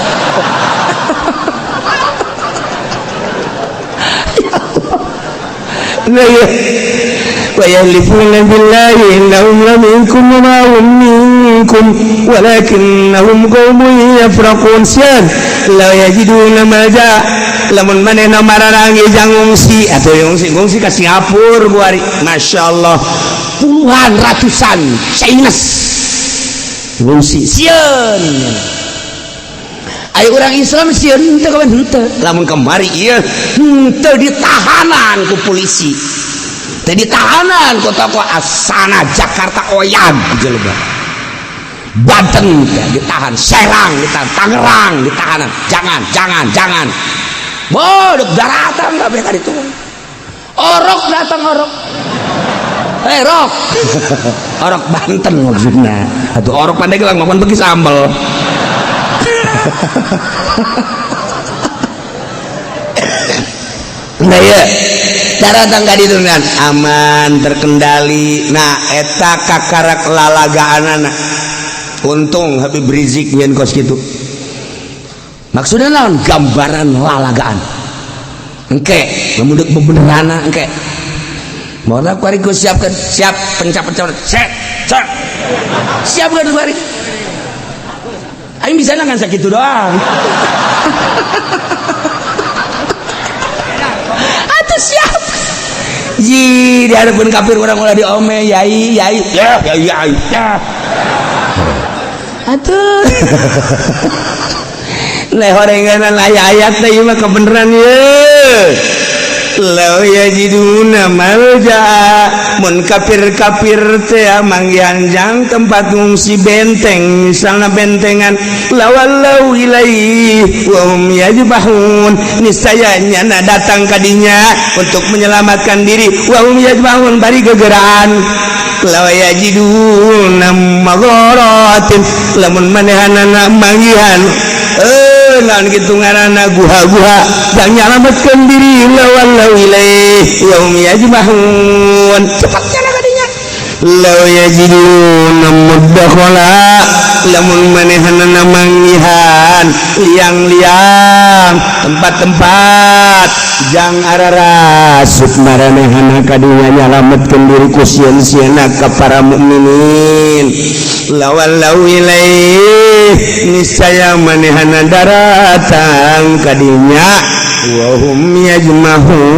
ويحلفون بالله إنهم لمنكم وما هم منكم ولكنهم قوم يفرقون. Sian la yajiduna malja lamun manehna mararangi jang ngungsi atuh ngungsi ngungsi ka Singapura kuari masyaallah puluhan ratusan Chinese ngungsi sieun. Ayo orang Islam sieun teu kawan henteu lamun kemari ieu henteu ditahanan ku polisi, teu ditahanan ku tokoh Asana Jakarta Oyag jelema Banten ditahan, Serang ditahan, Tangerang ditahanan, jangan jangan jangan bodok daratan kabeh ka ditu. Orok datang orok. Eh rok. Orok Banten maksudna. Atuh orok Pandeglang makan bagi sambel. Nah ya daratan ka ditu aman terkendali. Nah eta kakarak lalagaanana. Untung Habib Rizik nyen kos kitu. Maksudnya naon gambaran lalagaan. Engke lamun deuk bebenerana engke. Moal kuari geus siapkeun, siap pencap-pencap set set. Siapkeun kuari. Aing bisa ngan sakitu doang. Atuh siap. Ji di hadapan kafir urang ulah diome yai yai ya yai yai ya. Atuh. Leh horenganan aya ayat teh ieu mah kebeneran ye. Law yajiduna malja mun kafir-kafir teh manggihan jang tempat ngungsi benteng misalna bentengan lawallau ilaihi wa hum yajbahun niscaya nyana datang kadinya untuk menyelamatkan diri wa hum yajbahun bari gegeraan law yajiduna magharatin lamun manehanana manggihan naon kitu ngaranna guha-guha jang nyalametkeun diri lawalau ilaih wa hum yajmahun cepat cara kadinya law yajiduna mudakhala lamun manehanana manggihan liang-liang tempat-tempat jang ararasup maranehana kadinya nyalametkeun diri ku sieun-sieunna ka para mukminin lawalau ilaih niscaya manehana daratang kadinya wa hum yajmahun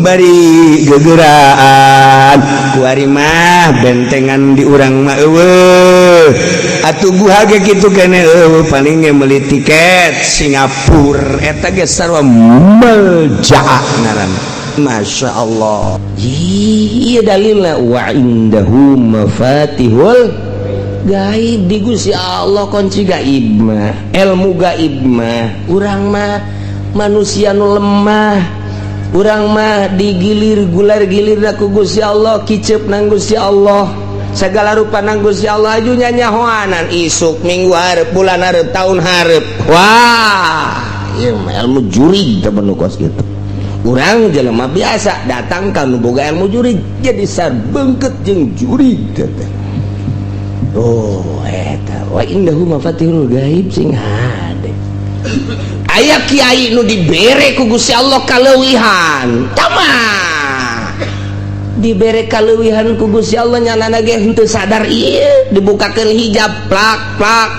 bari gegeraan kuari mah bentengan di urang mah eueuh atuh guha ge kitu kene eueuh paling ge meuli tiket Singapura eta ge sarua meljaa ngaranna. Masya Allah. Iya dalilnya wa indahu mafatihul gaib di Gusti Allah kunci gaib mah ilmu gaib mah urang mah manusia nu lemah urang mah digilir gular gilir ku Gusti Allah kicep nang Gusti Allah segala rupa nang Gusti Allah aju nyanyahoanan isuk minggu hareup bulan hareup tahun hareup wah ieu mah ilmu jurig teh nu kos kitu. Urang jelema biasa datang ka nu boga ilmu jurig jadi sarbengket jeung jurig teh. Oh eta wa indahu mafatihul gaib sing hade. Aya kiai nu dibere ku Gusti Allah kaleuwihan. Tama. Dibere kaleuwihan ku Gusti Allah nyanana ge henteu sadar ieu dibukakeun hijab plak plak.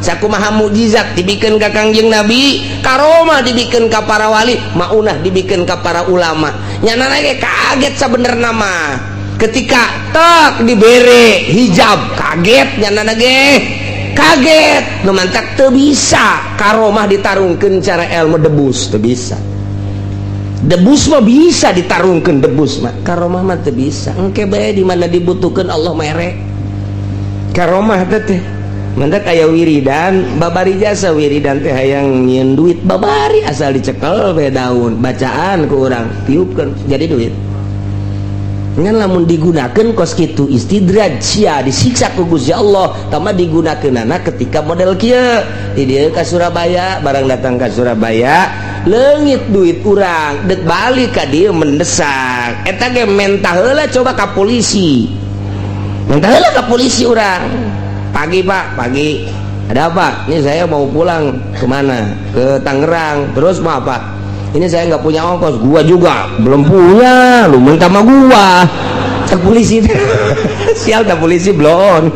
Sakumaha mukjizat dibikeun ka Kangjeng Nabi, karomah dibikeun ka para wali, maunah dibikeun ka para ulama. Nyana ge kaget sabenerna mah. Ketika tak dibere hijab kaget nyana ge. Kaget, nu mantak teu bisa karomah ditarungkeun cara ilmu debus, teu bisa. Debus mah bisa ditarungkeun debus mah, karomah mah teu bisa. Engke bae di mana dibutuhkeun Allah mere. Karomah teh mantak aya wiridan, babari jasa wiridan teh hayang nyieun duit babari asal dicekel bae daun, bacaan ku urang tiupkeun jadi duit. Ngan lamun digunakeun kos kitu istidraj sia disiksa ku Gusti Allah, tambah digunakeunana ketika model kieu. Di dieu ka Surabaya, barang datang ka Surabaya leungit duit urang, dek balik ka dieu mendesak. Eta ge mentah heula coba ka polisi. Mentah heula ka polisi urang. Pagi Pak, pagi. Ada apa? Ini saya mau pulang kemana? Ke Tangerang. Terus mau apa? Ini saya nggak punya ongkos, gua juga belum punya, lu minta sama gua. Cek polisi. Sial tak polisi belum.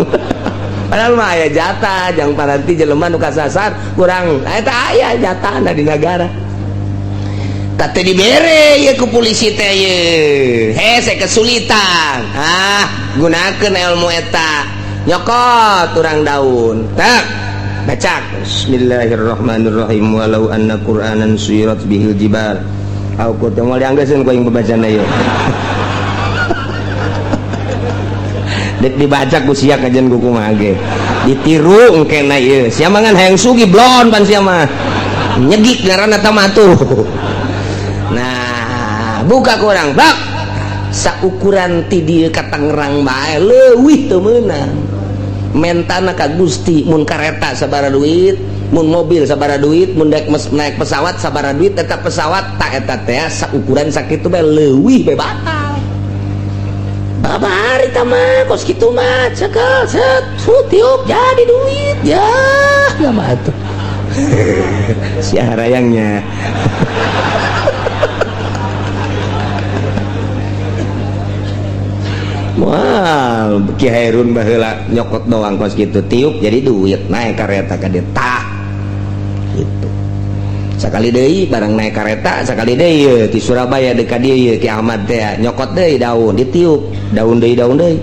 Padahal mah aya jatah, jang paranti jelema nu kasasar kurang. Eta aya jatahna di negara. Teh dibere ye ku polisi teh ye. Hese kesulitan. Ah, gunakeun ilmu eta. Nyokot urang daun. Tak. Baca Bismillahirrahmanirrahim walau anna Qur'anan suyirat bihil jibal. Au qut moal dianggeuskeun ku aing babacana ieu. Dek dibaca ku sia kajian ku kumaha ge. Ditiru engkena ieu. Sia mah ngan hayang sugih blon pan sia mah. Nyegik ngaranna tah mah tuh. Nah, buka ku urang bak. Saukuran ti dieu ka Tangerang bae leuwih teu meunang. Mentana ka Gusti mun kareta sabara duit, mun mobil sabara duit, mun daek naik pesawat sabara duit, eta pesawat tak eta teh saukuran sakitu bae leuwih bae batal. Babari tah mah kos kitu mah cekel set tiup jadi duit ya mah atuh. Si harayangnya. Wah, Ki Hairun baheula nyokot doang kos gitu tiup jadi duit naik kareta ka dieu tah gitu. Sakali deui barang naik kareta sakali deui ye ti Surabaya deui ka dieu ye Ki Ahmad teh nyokot deui daun ditiup daun deui daun deui.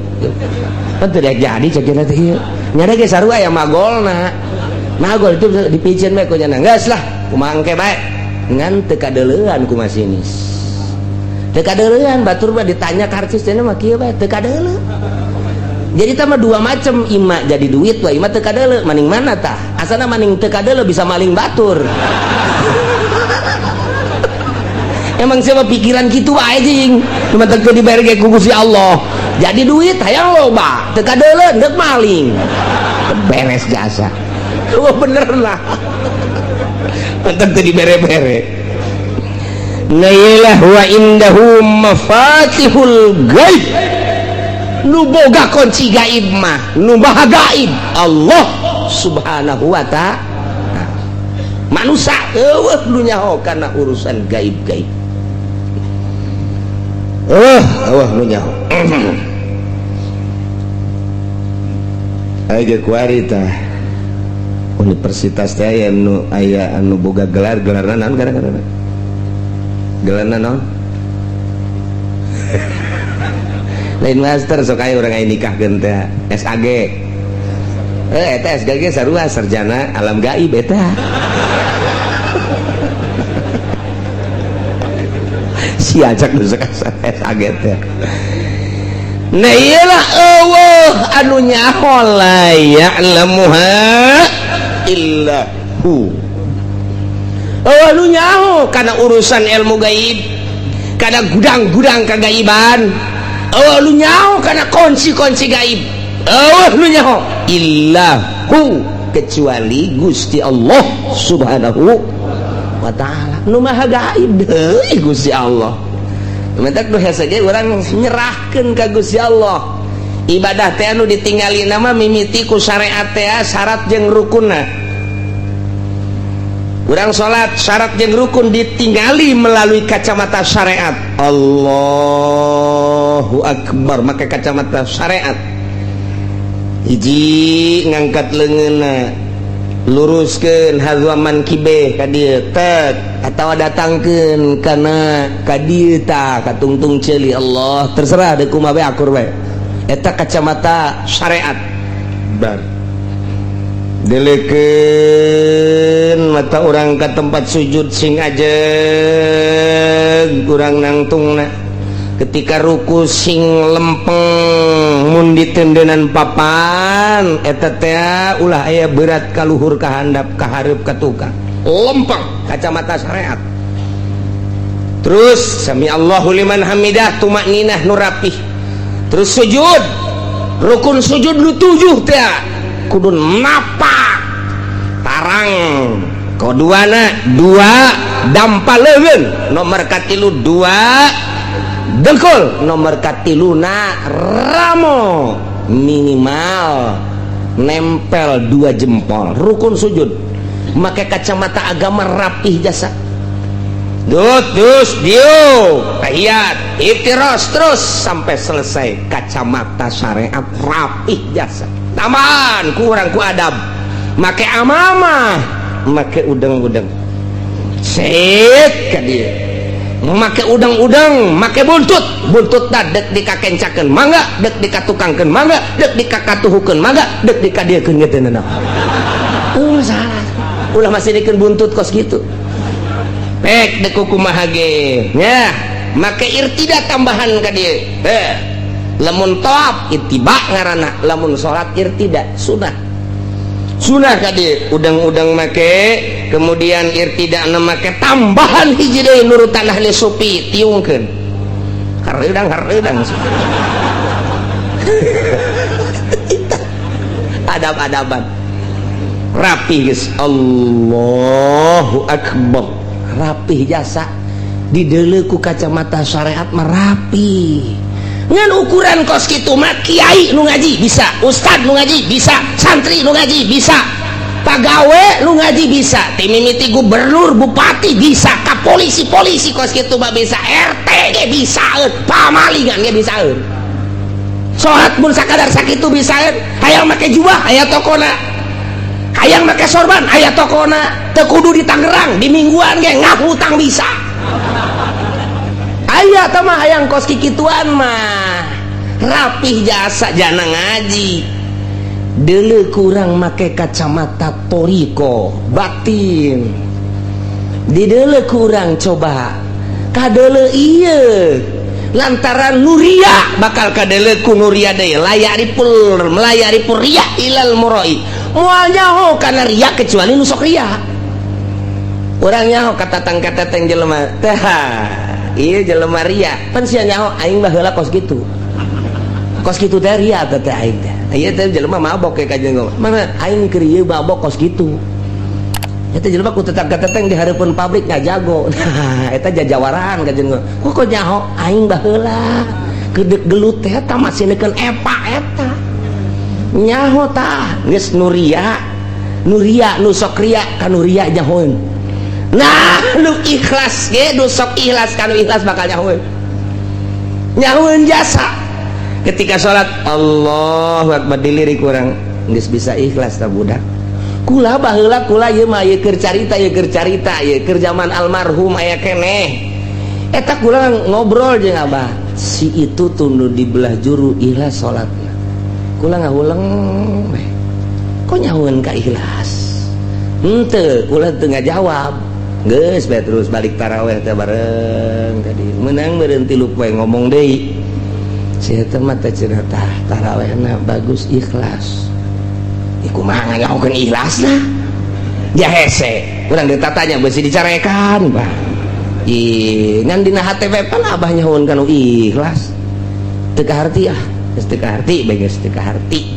Pan teu daek jadi cek cenah teh ieu. Nya ge sarua aya magolna. Magol itu dipicen bae ku nya geus lah kumaha engke bae. Ngan teu kadeuleuan ku masinis. Teu kadeuleuan batur mah ditanya karcis cenah mah kieu bae teu kadeuleu. Jadi tah mah dua macam ima jadi duit wa ima teu kadeuleu maning mana tah? Asana maning teu kadeuleu bisa maling batur. Emang siapa pikiran kitu wae jeung cuma teu dibere ge ku Gusti Allah. Jadi duit hayang loba teu kadeuleu deuk maling. Beres jasa. Oh bener lah. Mantap teu dibere-bere. Nailah wa indahu mafatihul gaib. Nu boga kunci gaib mah, nu maha gaib Allah Subhanahu wa ta'ala. Manusia eueuh nu nyaho kana urusan gaib-gaib. Eueuh nu nyaho. Aya kuari tah. Universitas teh aya nu aya anu boga gelar, gelarna naon gara-gara? Gelarna naon? Lain master sok aya urang aya nikahkeun teh SAG. Eta SAG sarua sarjana alam gaib eta. Si ajak nu sok SAG teh. Nah iyalah eueuh anu nyaho la ya'lamuha illa hu. Eueuh nu nyaho kana urusan ilmu gaib, kana gudang-gudang kagaiban. Eueuh nu nyaho kana kunci-kunci gaib. Eueuh nu nyaho illa hu, kecuali Gusti Allah Subhanahu wa ta'ala. Nu maha gaib deui Gusti Allah. Mentak nu hese ge urang nyerahkeun ka Gusti Allah. Ibadah teh anu ditingali nama mimiti ku syariat teh syarat jeung rukunna. Urang salat syarat jeung rukun ditingali melalui kacamata syariat. Allahu akbar make kacamata syariat. Hiji ngangkat leungeunna, Luruskeun hadza mankibe ka dieu tek atawa datangkeun kana ka dieu tah, ka tungtung ceuli. Allah, terserah deuk kumaha bae, akur bae. Eta kacamata syariat. Bar delekeun mata urang ka tempat sujud, sing ajeg urang nangtungna. Ketika ruku sing lempeng, mun ditendenan papan eta teh ulah aya berat ka luhur, ka handap, ka hareup, ka tukang. Lempeng, kacamata syariat. Terus sami Allahu liman hamidah, tumakninah nu rapih. Terus sujud, rukun sujud nu tujuh teh kudu napak tarang, kaduana dua dampa leungeun, nomor katilu dua dengkul, nomor katiluna ramo, minimal nempel dua jempol. Rukun sujud make kacamata agama rapih jasa. Dut, dus, diu, tahiyat, iftiros, terus sampai selesai, kacamata syariat rapih jasa. Tambahan kurang ku adab, make amamah, make udeng-udeng. Set ka dieu. Make udang-udang, make buntut. Buntut dek dikakencakeun mangga, dek dikatukangkeun mangga, dek dikakatuhukeun mangga, dek dikadiekeun ge teu nanaon. Oh, salah. Ulah masih dikeun buntut kos gitu. Pek dek kumaha ge. Nya, make irtida tambahan ka dieu. Eh, lamun tawaf ittiba ngaranna, lamun salat irtida sunah. Sunah ka dieu udang-udang make, kemudian irtida make tambahan hiji deui nurutan ahli sufi, tiungkeun. Hareudang hareudang. Adab-adaban. Rapi geus, Allahu akbar. Rapih jasa dideuleu ku kacamata syariat mah rapi. Ngan ukuran kos kitu mah kiai nu ngaji bisa, ustad nu ngaji bisa, santri nu ngaji bisa, pagawe nu ngaji bisa, ti mimiti gubernur, bupati bisa, ka polisi-polisi kos kitu mah bisa, RT ge bisa, pamalingan ge bisa. Salat mun sakadar sakitu bisa, hayang make jubah aya tokona, hayang make sorban aya tokona, teu kudu di Tangerang, di Mingguan ge ngahutang bisa. Aya tah mah hayang kos kikituan mah rapih jasa jana ngaji. Deuleu kurang make kacamata toriko batin, dideuleu kurang coba kadeuleu ieu lantaran nuria bakal kadeuleu ku nuria deui. Layaripul melayaripul riya ilal muroi, moal nyaho kana ria kecuali nu sok ria. Urang nyaho katatang kateteng jelema teh, ieu jelema ria pan sia nyaho aing baheula kos kitu, kos kitu teh ria teh teh aing teh. Ieu teh jelema mabok ke kajeun mana aing keur ieu mabok kos kitu. Eta jelema ku tetang kateteng di hareupeun pabrik ngajago. Nah, eta jajawaraan kajeun kok kok nyaho aing baheula kedek gelut teh eta masih neukeun epa eta nyaho tah geus nuria nuria nu sok ria ka nu ria nyahoeun. Nah, nu ikhlas ge, nu sok ikhlas ka nu ikhlas bakal nyahoeun, nyahoeun jasa. Ketika salat Allahu akbar dilirik urang geus bisa ikhlas tah budak. Kula baheula kula ieu mah ieu keur carita, ieu keur carita, ieu keur zaman almarhum aya keneh. Eta kula ngobrol jeung abah si itu tunduh di belah juru ikhlas salatna. Kula ngahuleng we, kok nyahoeun ka ikhlas henteu? Kula teu ngajawab geus bae, terus balik taraweh teh bareng tadi menang meureun 3 poe ngomong deui si eta mah teh cenah tah tarawehna bagus ikhlas. Ih, kumaha nganyahokeun ikhlasna ya hese urang ditatanya beusi dicarekan bah. Ih, ngan dina hate we pan abah nyahoeun kana ikhlas teu kaharti, ah geus teu kaharti bae, geus teu kaharti,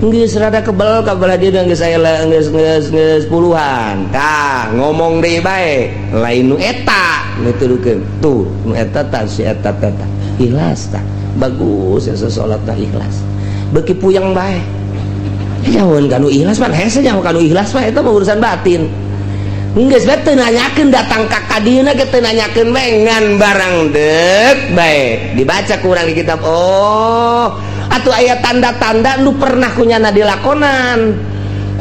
geus rada kebel kabelah dia geus aya geus geus geus puluhan tah ngomong deui bae lain nu eta nuturukeun tuh nu eta tah si eta teh tah ikhlas tah bagus ya salat tah ikhlas beuki puyeng bae. Nyahoeun kanu ikhlas pan hese, nyaho kanu ikhlas mah eta mah urusan batin. Geus bae teu nanyakeun, datang ka kadieuna ge teu nanyakeun bae, ngan barang deuk bae dibaca ku urang di kitab. Oh, atuh aya tanda-tanda nu pernah kunyana dilakonan.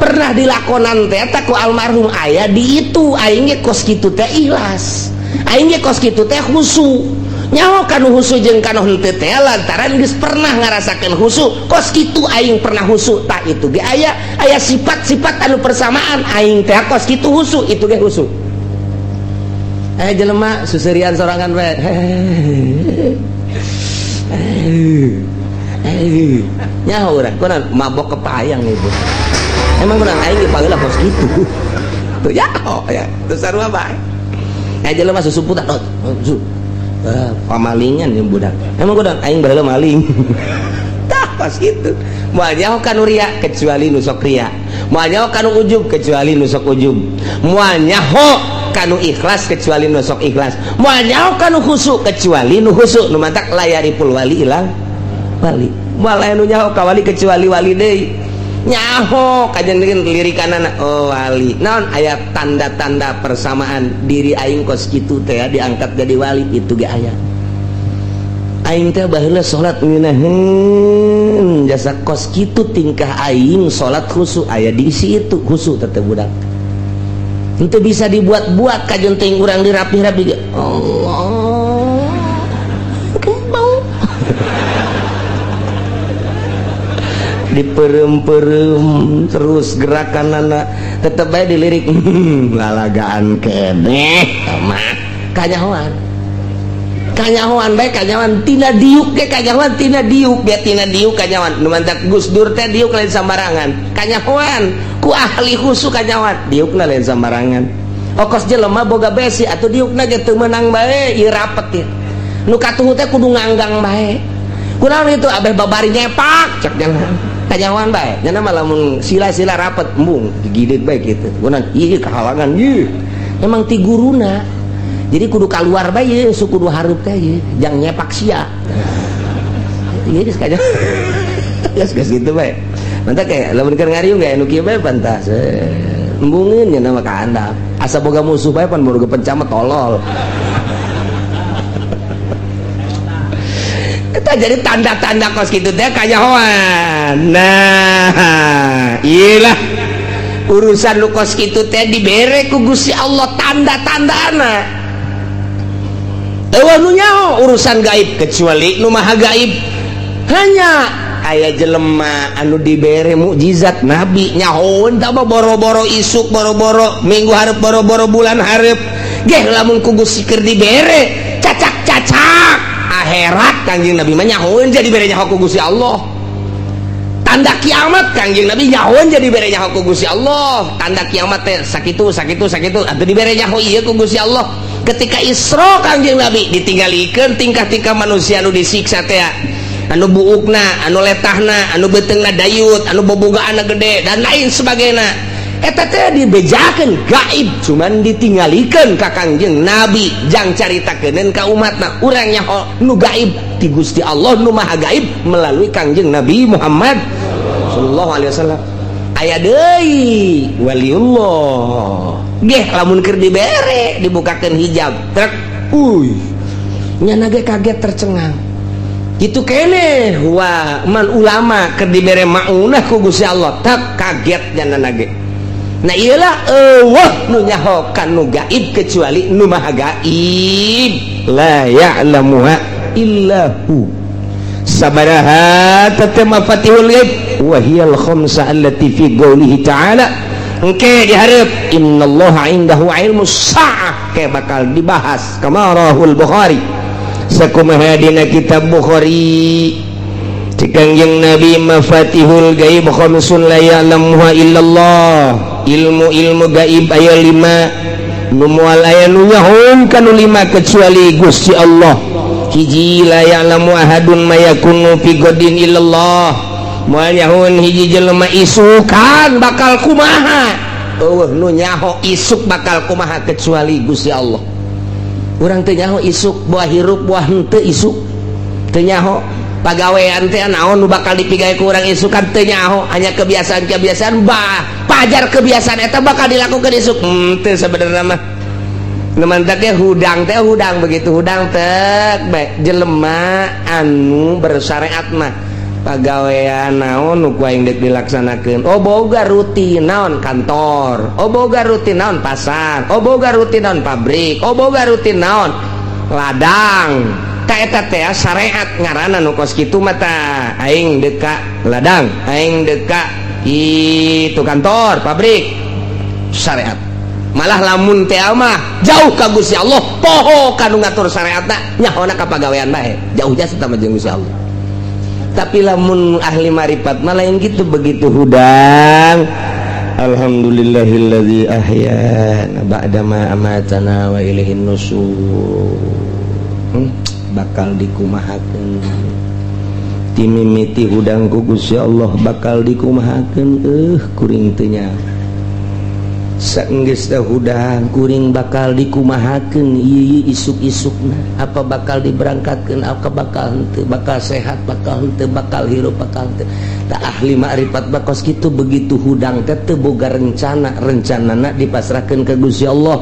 Pernah dilakonan teh ku almarhum aya di itu aing ge kos kitu teh ikhlas. Aing ge kos kitu teh khusu. Nyaho kanu khusu jeung kanu henteu teh lantaran geus pernah ngarasakeun khusu. Kos kitu aing pernah khusu tah itu ge aya aya sifat-sifat anu persamaan aing teh kos kitu khusu itu ge khusu. Jelema susurian sorangan we. Nyaho urang kunaon mabok kepayang ibu. Emang kurang aing ge pageula kos kitu. Tuh ya, oh, ya. Terus sarua bae. Jelema susumputan oh, su. Pamalingan yang budak. Emang kurang aing baheula maling. Tah pas kitu. Moal nyaho kanu ria kecuali nu sok ria. Moal nyaho kanu ujub kecuali nu sok ujub. Moal nyaho kanu ikhlas kecuali nu sok ikhlas. Moal nyaho kanu khusu kecuali nu khusu. Nu mantak layaripul wali ilang wali. Moal aya nu nyaho ka wali kecuali wali deui. Nyaho kajen lirikanana oh wali. Naon aya tanda-tanda persamaan diri aing kos kitu teh diangkat jadi wali itu ge aya. Aing teh baheula salat ngeunaheun jasa kos kitu tingkah aing salat khusu aya diisi itu khusu teh budak. Henteu bisa dibuat-buat kajen teh urang dirapih-rapi ge. Allah. Bau. Diperem-perem terus gerakan anak tetep bae dilirik lalagaan keneh mah kanyahoan kanyahoan bae kanyahoan tina diuk ge kanyahoan tina diuk ge tina diuk kanyahoan nu mantak Gus Dur teh diuk lain sambarangan kanyahoan ku ahli khusu kanyahoan diukna lain sambarangan okos jelema boga besi atuh diukna ge teu meunang bae ieu rapet ieu nu katuhu teh kudu nganggang bae kunaon itu abeh babari nyepak cek jangan kanyahoan bae nya mah lamun sila-sila rapet embung digideut bae kitu kunaon ieu kahalangan ieu emang ti guruna jadi kudu kaluar bae ieu su kudu hareup teh ieu jang nyepak sia ieu geus kanyahoan geus geus kitu bae mantap kayak lamun keur ngariung ge anu kieu bae pantas embungeun nya mah ka handap asa boga musuh bae pan boga pencamet tolol. Eta jadi tanda-tanda kos kitu teh kanyahoan. Nah, iyalah urusan lu kos kitu teh dibere ku Gusti Allah tanda-tandana. Eueuh nu nyaho urusan gaib kecuali nu maha gaib. Hanya aya jelema anu dibere mukjizat nabi nyahoeun tah boro-boro isuk boro-boro minggu hareup boro-boro bulan hareup. Geh lamun ku Gusti keur dibere cacak-cacak akhirat Kangjeng Nabi mah nyahoeun jadi bere nyaho ku Gusti Allah. Tanda kiamat Kangjeng Nabi nyahoeun jadi bere nyaho ku Gusti Allah. Tanda kiamat teh sakitu sakitu sakitu atuh dibere nyaho ieu ku Gusti Allah. Ketika Isra Kangjeng Nabi ditinggalikeun tingkah-tingkah manusia anu disiksa teh anu buukna, anu letahna, anu beuteungna dayut, anu bobogaanna gede dan lain sebagainya. Eta teh dibejakeun gaib cuman ditinggalikeun ka Kangjeng Nabi jang caritakeun ka umatna urang nyaho nu gaib ti Gusti Allah nu maha gaib melalui Kangjeng Nabi Muhammad sallallahu alaihi wasallam. Aya deui waliullah geh lamun keur dibere dibukakeun hijab trek uy nyana ge kaget tercengang kitu keneh wa man ulama keur dibere maunah ku Gusti Allah tak kaget nyana ge. Nah iyalah eueuh nu nyaho kanu gaib kecuali nu maha gaib la ya'lamuha illa hu. Sabaraha tete mafatihul ghaib wa hiyal khamsa allati fi qoulihi ta'ala. Engke dihareup innallaha indahu ilmus saah ke bakal dibahas kama rahul Bukhari. Sakumaha dina kitab Bukhari Kangjeng Nabi mafatihul gaib khamsun la ya'lamuha illallah. Ilmu-ilmu gaib aya 5 nu moal aya nu nyahoeun kanu 5 kecuali Gusti Allah. Hiji la ya'lamu ahadun ma yakunu fi godin illallah. Moal nyahoeun hiji jelema isukan bakal kumaha. Eueuh nu nyaho isuk bakal kumaha kecuali Gusti Allah. Urang teu nyaho isuk buah hirup buah henteu isuk. Teu nyaho pagawean teh naon nu bakal dipigawe ku urang isukan teu nyaho, hanya kebiasaan-kebiasaan bah pajar kebiasaan eta bakal dilakukan isuk teu sebenarnya mah nu mantak ge hudang teh hudang begitu hudang teh bae jelema anu bersyariat mah Pagawean naon nu ku aing deuk dilaksanakeun? Oh, boga rutin naon kantor, oh boga rutin naon pasar, oh boga rutin naon pabrik, oh boga rutin naon ladang. Ta eta teh syariat ngaranna nu kos kitu mah. Tah, aing deuk ka ladang, aing deuk ka itu kantor, pabrik, syariat. Malah lamun teh mah jauh ka Gusti Allah, poho ka nu ngatur syariatna, nyahona ka pagawean bae, jauh jasa sama jeung Gusti Allah. Tapi lamun ahli marifat mah lain gitu. Begitu hudang, alhamdulillahilladzi ahyana ba'dama amatana wa ilaihin nusur. Bakal dikumahakeun timimiti hudang ku Gusti Allah, bakal dikumahakeun, kuring teu nyaho. Saenggeus teh hudang, kuring bakal dikumahakeun ieu isuk-isukna, apa bakal diberangkatkeun, apa bakal henteu, bakal sehat, bakal henteu, bakal hirup, bakal henteu. Tah, ahli ma'rifat bakos kitu, begitu hudang teh teu boga rencana, rencanana dipasrahkeun ka Gusti Allah.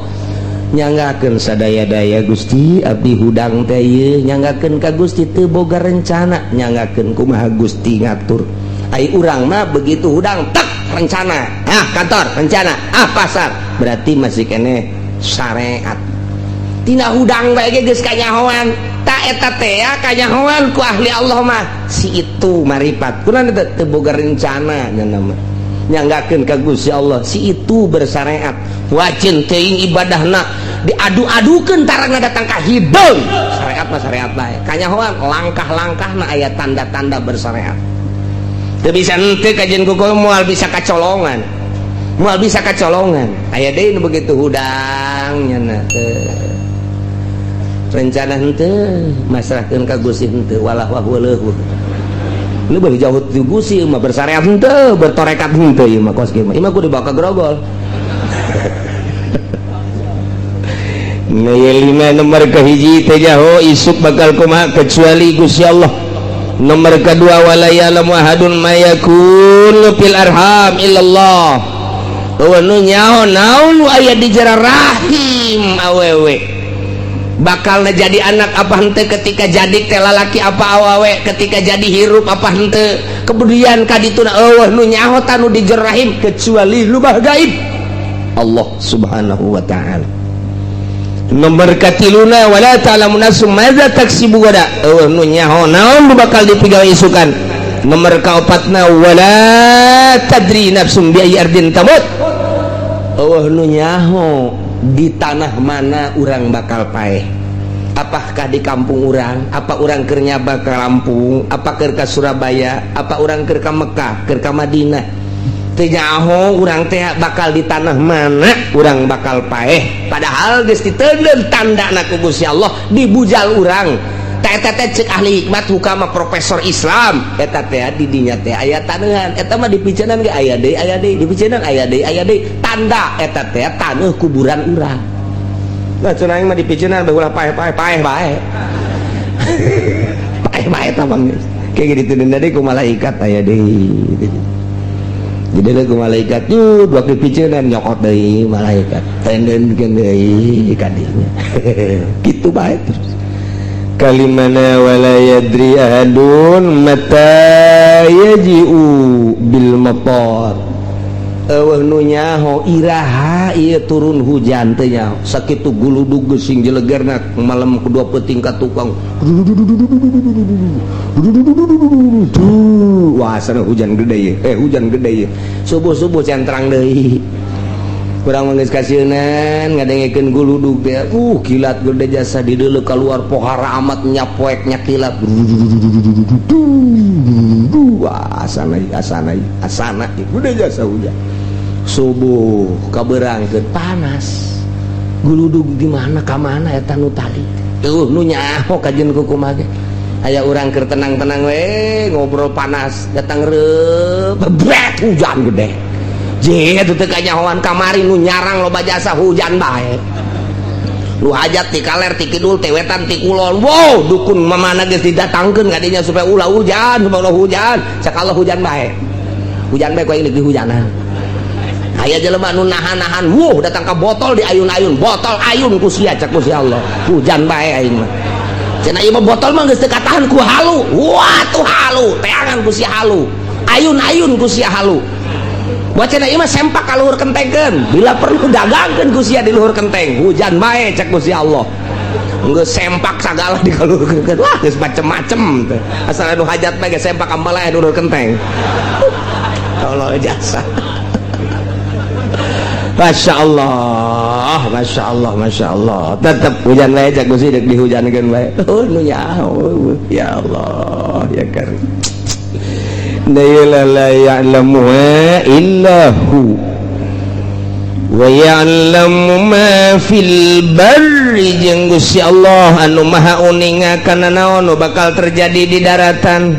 Nyanggakeun sadaya-daya, Gusti, abdi hudang teh ieu, nyanggakeun ka Gusti, teu boga rencana, nyanggakeun kumaha Gusti ngatur. Ai urang mah begitu hudang tak rencana, ah kantor rencana, ah pasar, berarti masih kene syariat. Tina hudang bae ge geus kanyahoan. Ta eta teh ya kanyahoan ku ahli Allah mah, si itu marifat. Kunaon teu teu boga rencana nya mah, nyanggakeun ka Gusti Allah, si itu bersyariat. Wajin teuing ibadahna diadu-adukeun, tarangna datang ka hideung. Syariat mah syariat bae, kanyahoan langkah-langkahna aya tanda-tanda bersyariat. Teu bisa henteu kajian kuku, moal bisa kacolongan, moal bisa kacolongan. Aya deui nu begitu hudang nya teu rencana henteu, masrahkeun ka Gusti henteu, walah wah leuheuh. Lu beuh jauh ti Gusti mah, bersyariat henteu, bertorekat henteu, ieu mah kos kieu mah, ieu mah kudu dibawa ka Grogol. Nah, lima nomor kahiji teh nyaho isuk bakal kumaha kecuali Gusti Allah. Nomor kedua, wala ya'lamu ahadun ma yakunu fil arham illallah. Euweuh nu nyaho naon nu aya di jero rahim awewe, bakal jadi anak apa henteu, ketika jadi teh lalaki apa awewe, ketika jadi hirup apa henteu, kemudian kadituna, euweuh nu nyaho tanu di jero rahim kecuali lubah gaib Allah Subhanahu wa Ta'ala. Nomor katiluna, wala ta'lamu nafsum madza taksibu gada, euweuh nu nyaho naon nu bakal dipigawe isukan. Nomor kaopatna, wala tadri nafsum bi ayyi ardin tamut, euweuh nu nyaho di tanah mana urang bakal paeh, apakah di kampung urang, apa urang keur nyaba ke Lampung, apa keur ka Surabaya, apa urang keur ka Mekah, keur ka Madinah. Teu nyaho urang teh bakal di tanah mana urang bakal paeh, padahal geus diteundeun tandana ku Gusti Allah dibujal urang. Tah, eta teh cek ahli hikmat hukama profesor Islam, eta teh di dinya teh aya taneuhan, eta mah dipiceunan ge aya deui, aya deui, dipiceunan aya deui, aya deui, tanda eta teh taneuh kuburan urang. Nah, cenah aing mah dipiceunan bae ulah paeh-paeh, paeh bae, paeh bae. Eta mah kayak gitu deui ku malaikat, aya deui, jadi ku malaikat tuh dua dipiceunan, nyokot deui malaikat, tendenkeun deui kadinya, kitu bae terus. Kalimana, wala yadri ahadun mata yaji'u bil matar, euweuh nu nyaho iraha ieu turun hujan, teu nyaho. Sakitu guludug geus jelegerna malam kedua peuting ka tukang, wah, sana hujan gede ye, eh, hujan gede ye. Subuh-subuh centrang deui. Kurang mah geus kasieunan ngadengekeun guludug teh, kilat gede jasa dideuleu keluar pohara amat nyapoek nya kilat. Wah, asana asana asana gede jasa hujan. Subuh kaberangkeun panas. Guludug di mana ka mana eta nu tadi? Euweuh nu nyaho kajeun kumaha ge. Aya urang keur tenang-tenang we ngobrol, panas, datang reup bebret hujan gede. Je itu teh kanyahoan kamari nu nyarang loba jasa hujan bae. Lu hajat ti kaler, ti kidul, ti wetan, ti kulon. Wow, dukun mamana geus didatangkeun kadinya supaya ulah hujan, supaya ulah hujan. Cak Allah hujan bae. Hujan bae ku aing di hujanan. Aya jelema nu nahan-nahan, wuh, datang ka botol di ayun-ayun, botol ayun ku sia, cak ku si Allah. Hujan bae aing mah. Cenah ieu mah botol mah geus teu katahan ku halu. Wah tuh halu, teangan ku si halu. Ayun-ayun ku si halu. Buat cenah ieu mah sempak ka luhur kentengkeun. Bila perlu dagangkeun ku sia di luhur kenteng. Hujan bae cek ku si Allah. Geus sempak sagala di luhur kenteng. Wah geus macem-macem teh. Asal anu hajat mah geus sempak ambalae di luhur kenteng. Allah jasa. Masya Allah, Masya Allah, Masya Allah. Tetap hujan bae cek Gusti deuk dihujankeun bae. Oh nu nyaho. Ya Allah, ya Karim. La ya'lamu illa hu wa ya'lamu ma fil barri jeung Gusti Allah anu maha uninga kana naon nu bakal terjadi di daratan,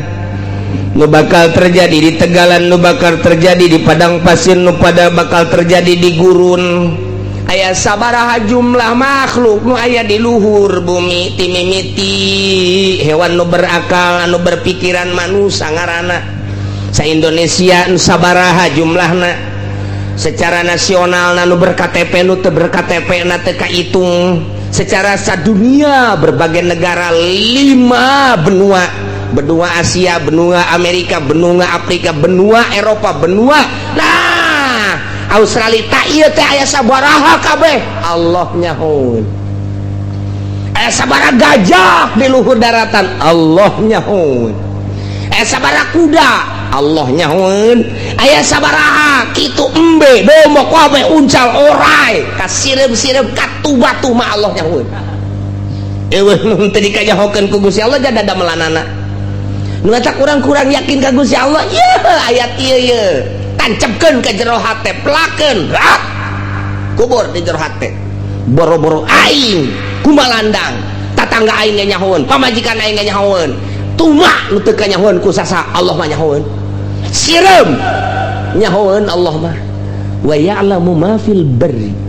nu bakal terjadi di tegalan, nu bakal terjadi di padang pasir, nu pada bakal terjadi di gurun. Aya sabaraha jumlah makhluk nu aya di luhur bumi timimiti hewan nu berakal anu berpikiran manusia ngaranna sa Indonesia nu sabaraha jumlahna secara nasional nu ber-KTP nu teu ber-KTP na teu kahitung, secara sadunia berbagai negara 5 benua, benua Asia, benua Amerika, benua Afrika, benua Eropa, benua nah Australia tak ieu teh aya sabaraha kabeh Allah nyahoeun. Aya sabaraha gajah di luhur daratan Allah nyahoeun. Aya sabaraha kuda Allah nyahoeun. Aya sabaraha kitu embe domba kabeh uncal orai kasireum-sireum katu batu mah Allah nyahoeun. Eueuh nu teu dikanyahokeun ku Gusti Allah jada damelanana. Nu eta kurang-kurang yakin ka Gusti Allah ieu ayat ieu ieu tancapkeun ka jero hate, pelakeun rak kubur di jero hate. Boro-boro aing kumalandang tatangga aing ge nyahoeun, pamajikan aing ge nyahoeun, tuma nu teu kanyahoeun ku sasa Allah mah nyahoeun. Sireum nyahoeun Allah mah. Wa ya'lamu ma fil barri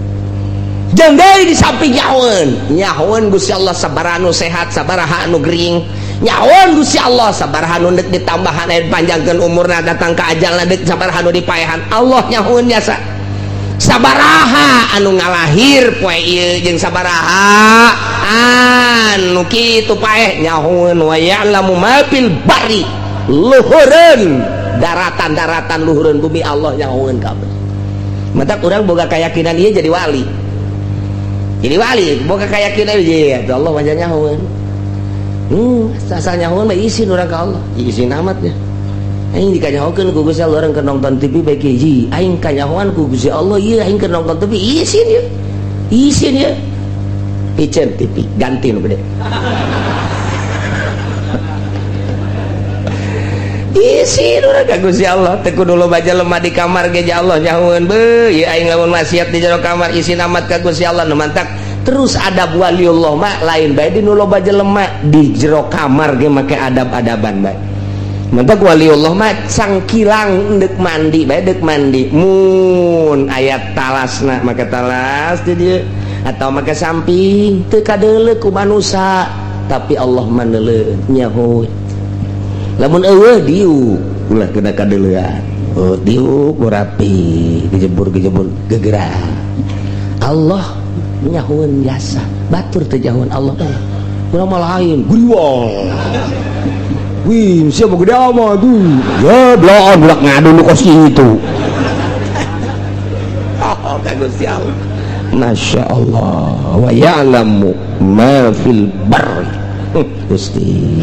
jeung deui di samping nyahoeun, nyahoeun Gusti Allah sabaraha nu sehat, sabaraha nu gering, nyahoeun Gusti Allah sabaraha nu deuk ditambahan aya panjangkeun umurna datang ka ajalna deuk sabaraha nu dipaehan Allah nyahoeun jasa. Sabaraha anu ngalahir poe ieu jeung sabaraha anu kitu paeh nyahoeun. Wa ya'lamu ma fil barri luhureun daratan-daratan luhureun bumi Allah nyahoeun kabeh. Matak urang boga keyakinan ieu jadi wali. Jadi wali boga keyakinan ieu ya Allah wajah nyahoeun. Asal nyahoeun mah isin urang ka Allah. Isin amat ya. Aing dikanyahokeun ku Gusti Allah urang keur nonton TV bae hiji. Aing kanyahoan ku Gusti Allah ieu aing keur nonton TV isin ieu. Isin ieu. Piceun TV ganti nu gede. Isin urang ka Gusti Allah teu kudu loba jelema di kamar ge Allah nyahoeun beuh ieu aing lamun maksiat di jero kamar isin amat ka Gusti Allah nu mantak. Terus adab waliullah mah lain bae di nu loba jelema di jero kamar ge make adab-adaban bae. Mantak waliullah mah cangkilang deuk mandi bae deuk mandi mun aya talasna make talas di dieu atau make samping teu kadeuleu ku manusa tapi Allah mah neuleuh nyahoeun. Lamun eueuh diuk ulah kena kadeuleuan. Oh diuk rapi gejebur-gejebur gegerak. Allah nyahoeun jasa batur teu nyahoeun Allah mah. Urang mah lain guriwang. Wih, siapa gede amat tuh? Ya, belaan budak ngadu nu kos kitu. Oh, ka Gusti Allah. Masya Allah. Wa ya'lamu ma fil barri. Gusti.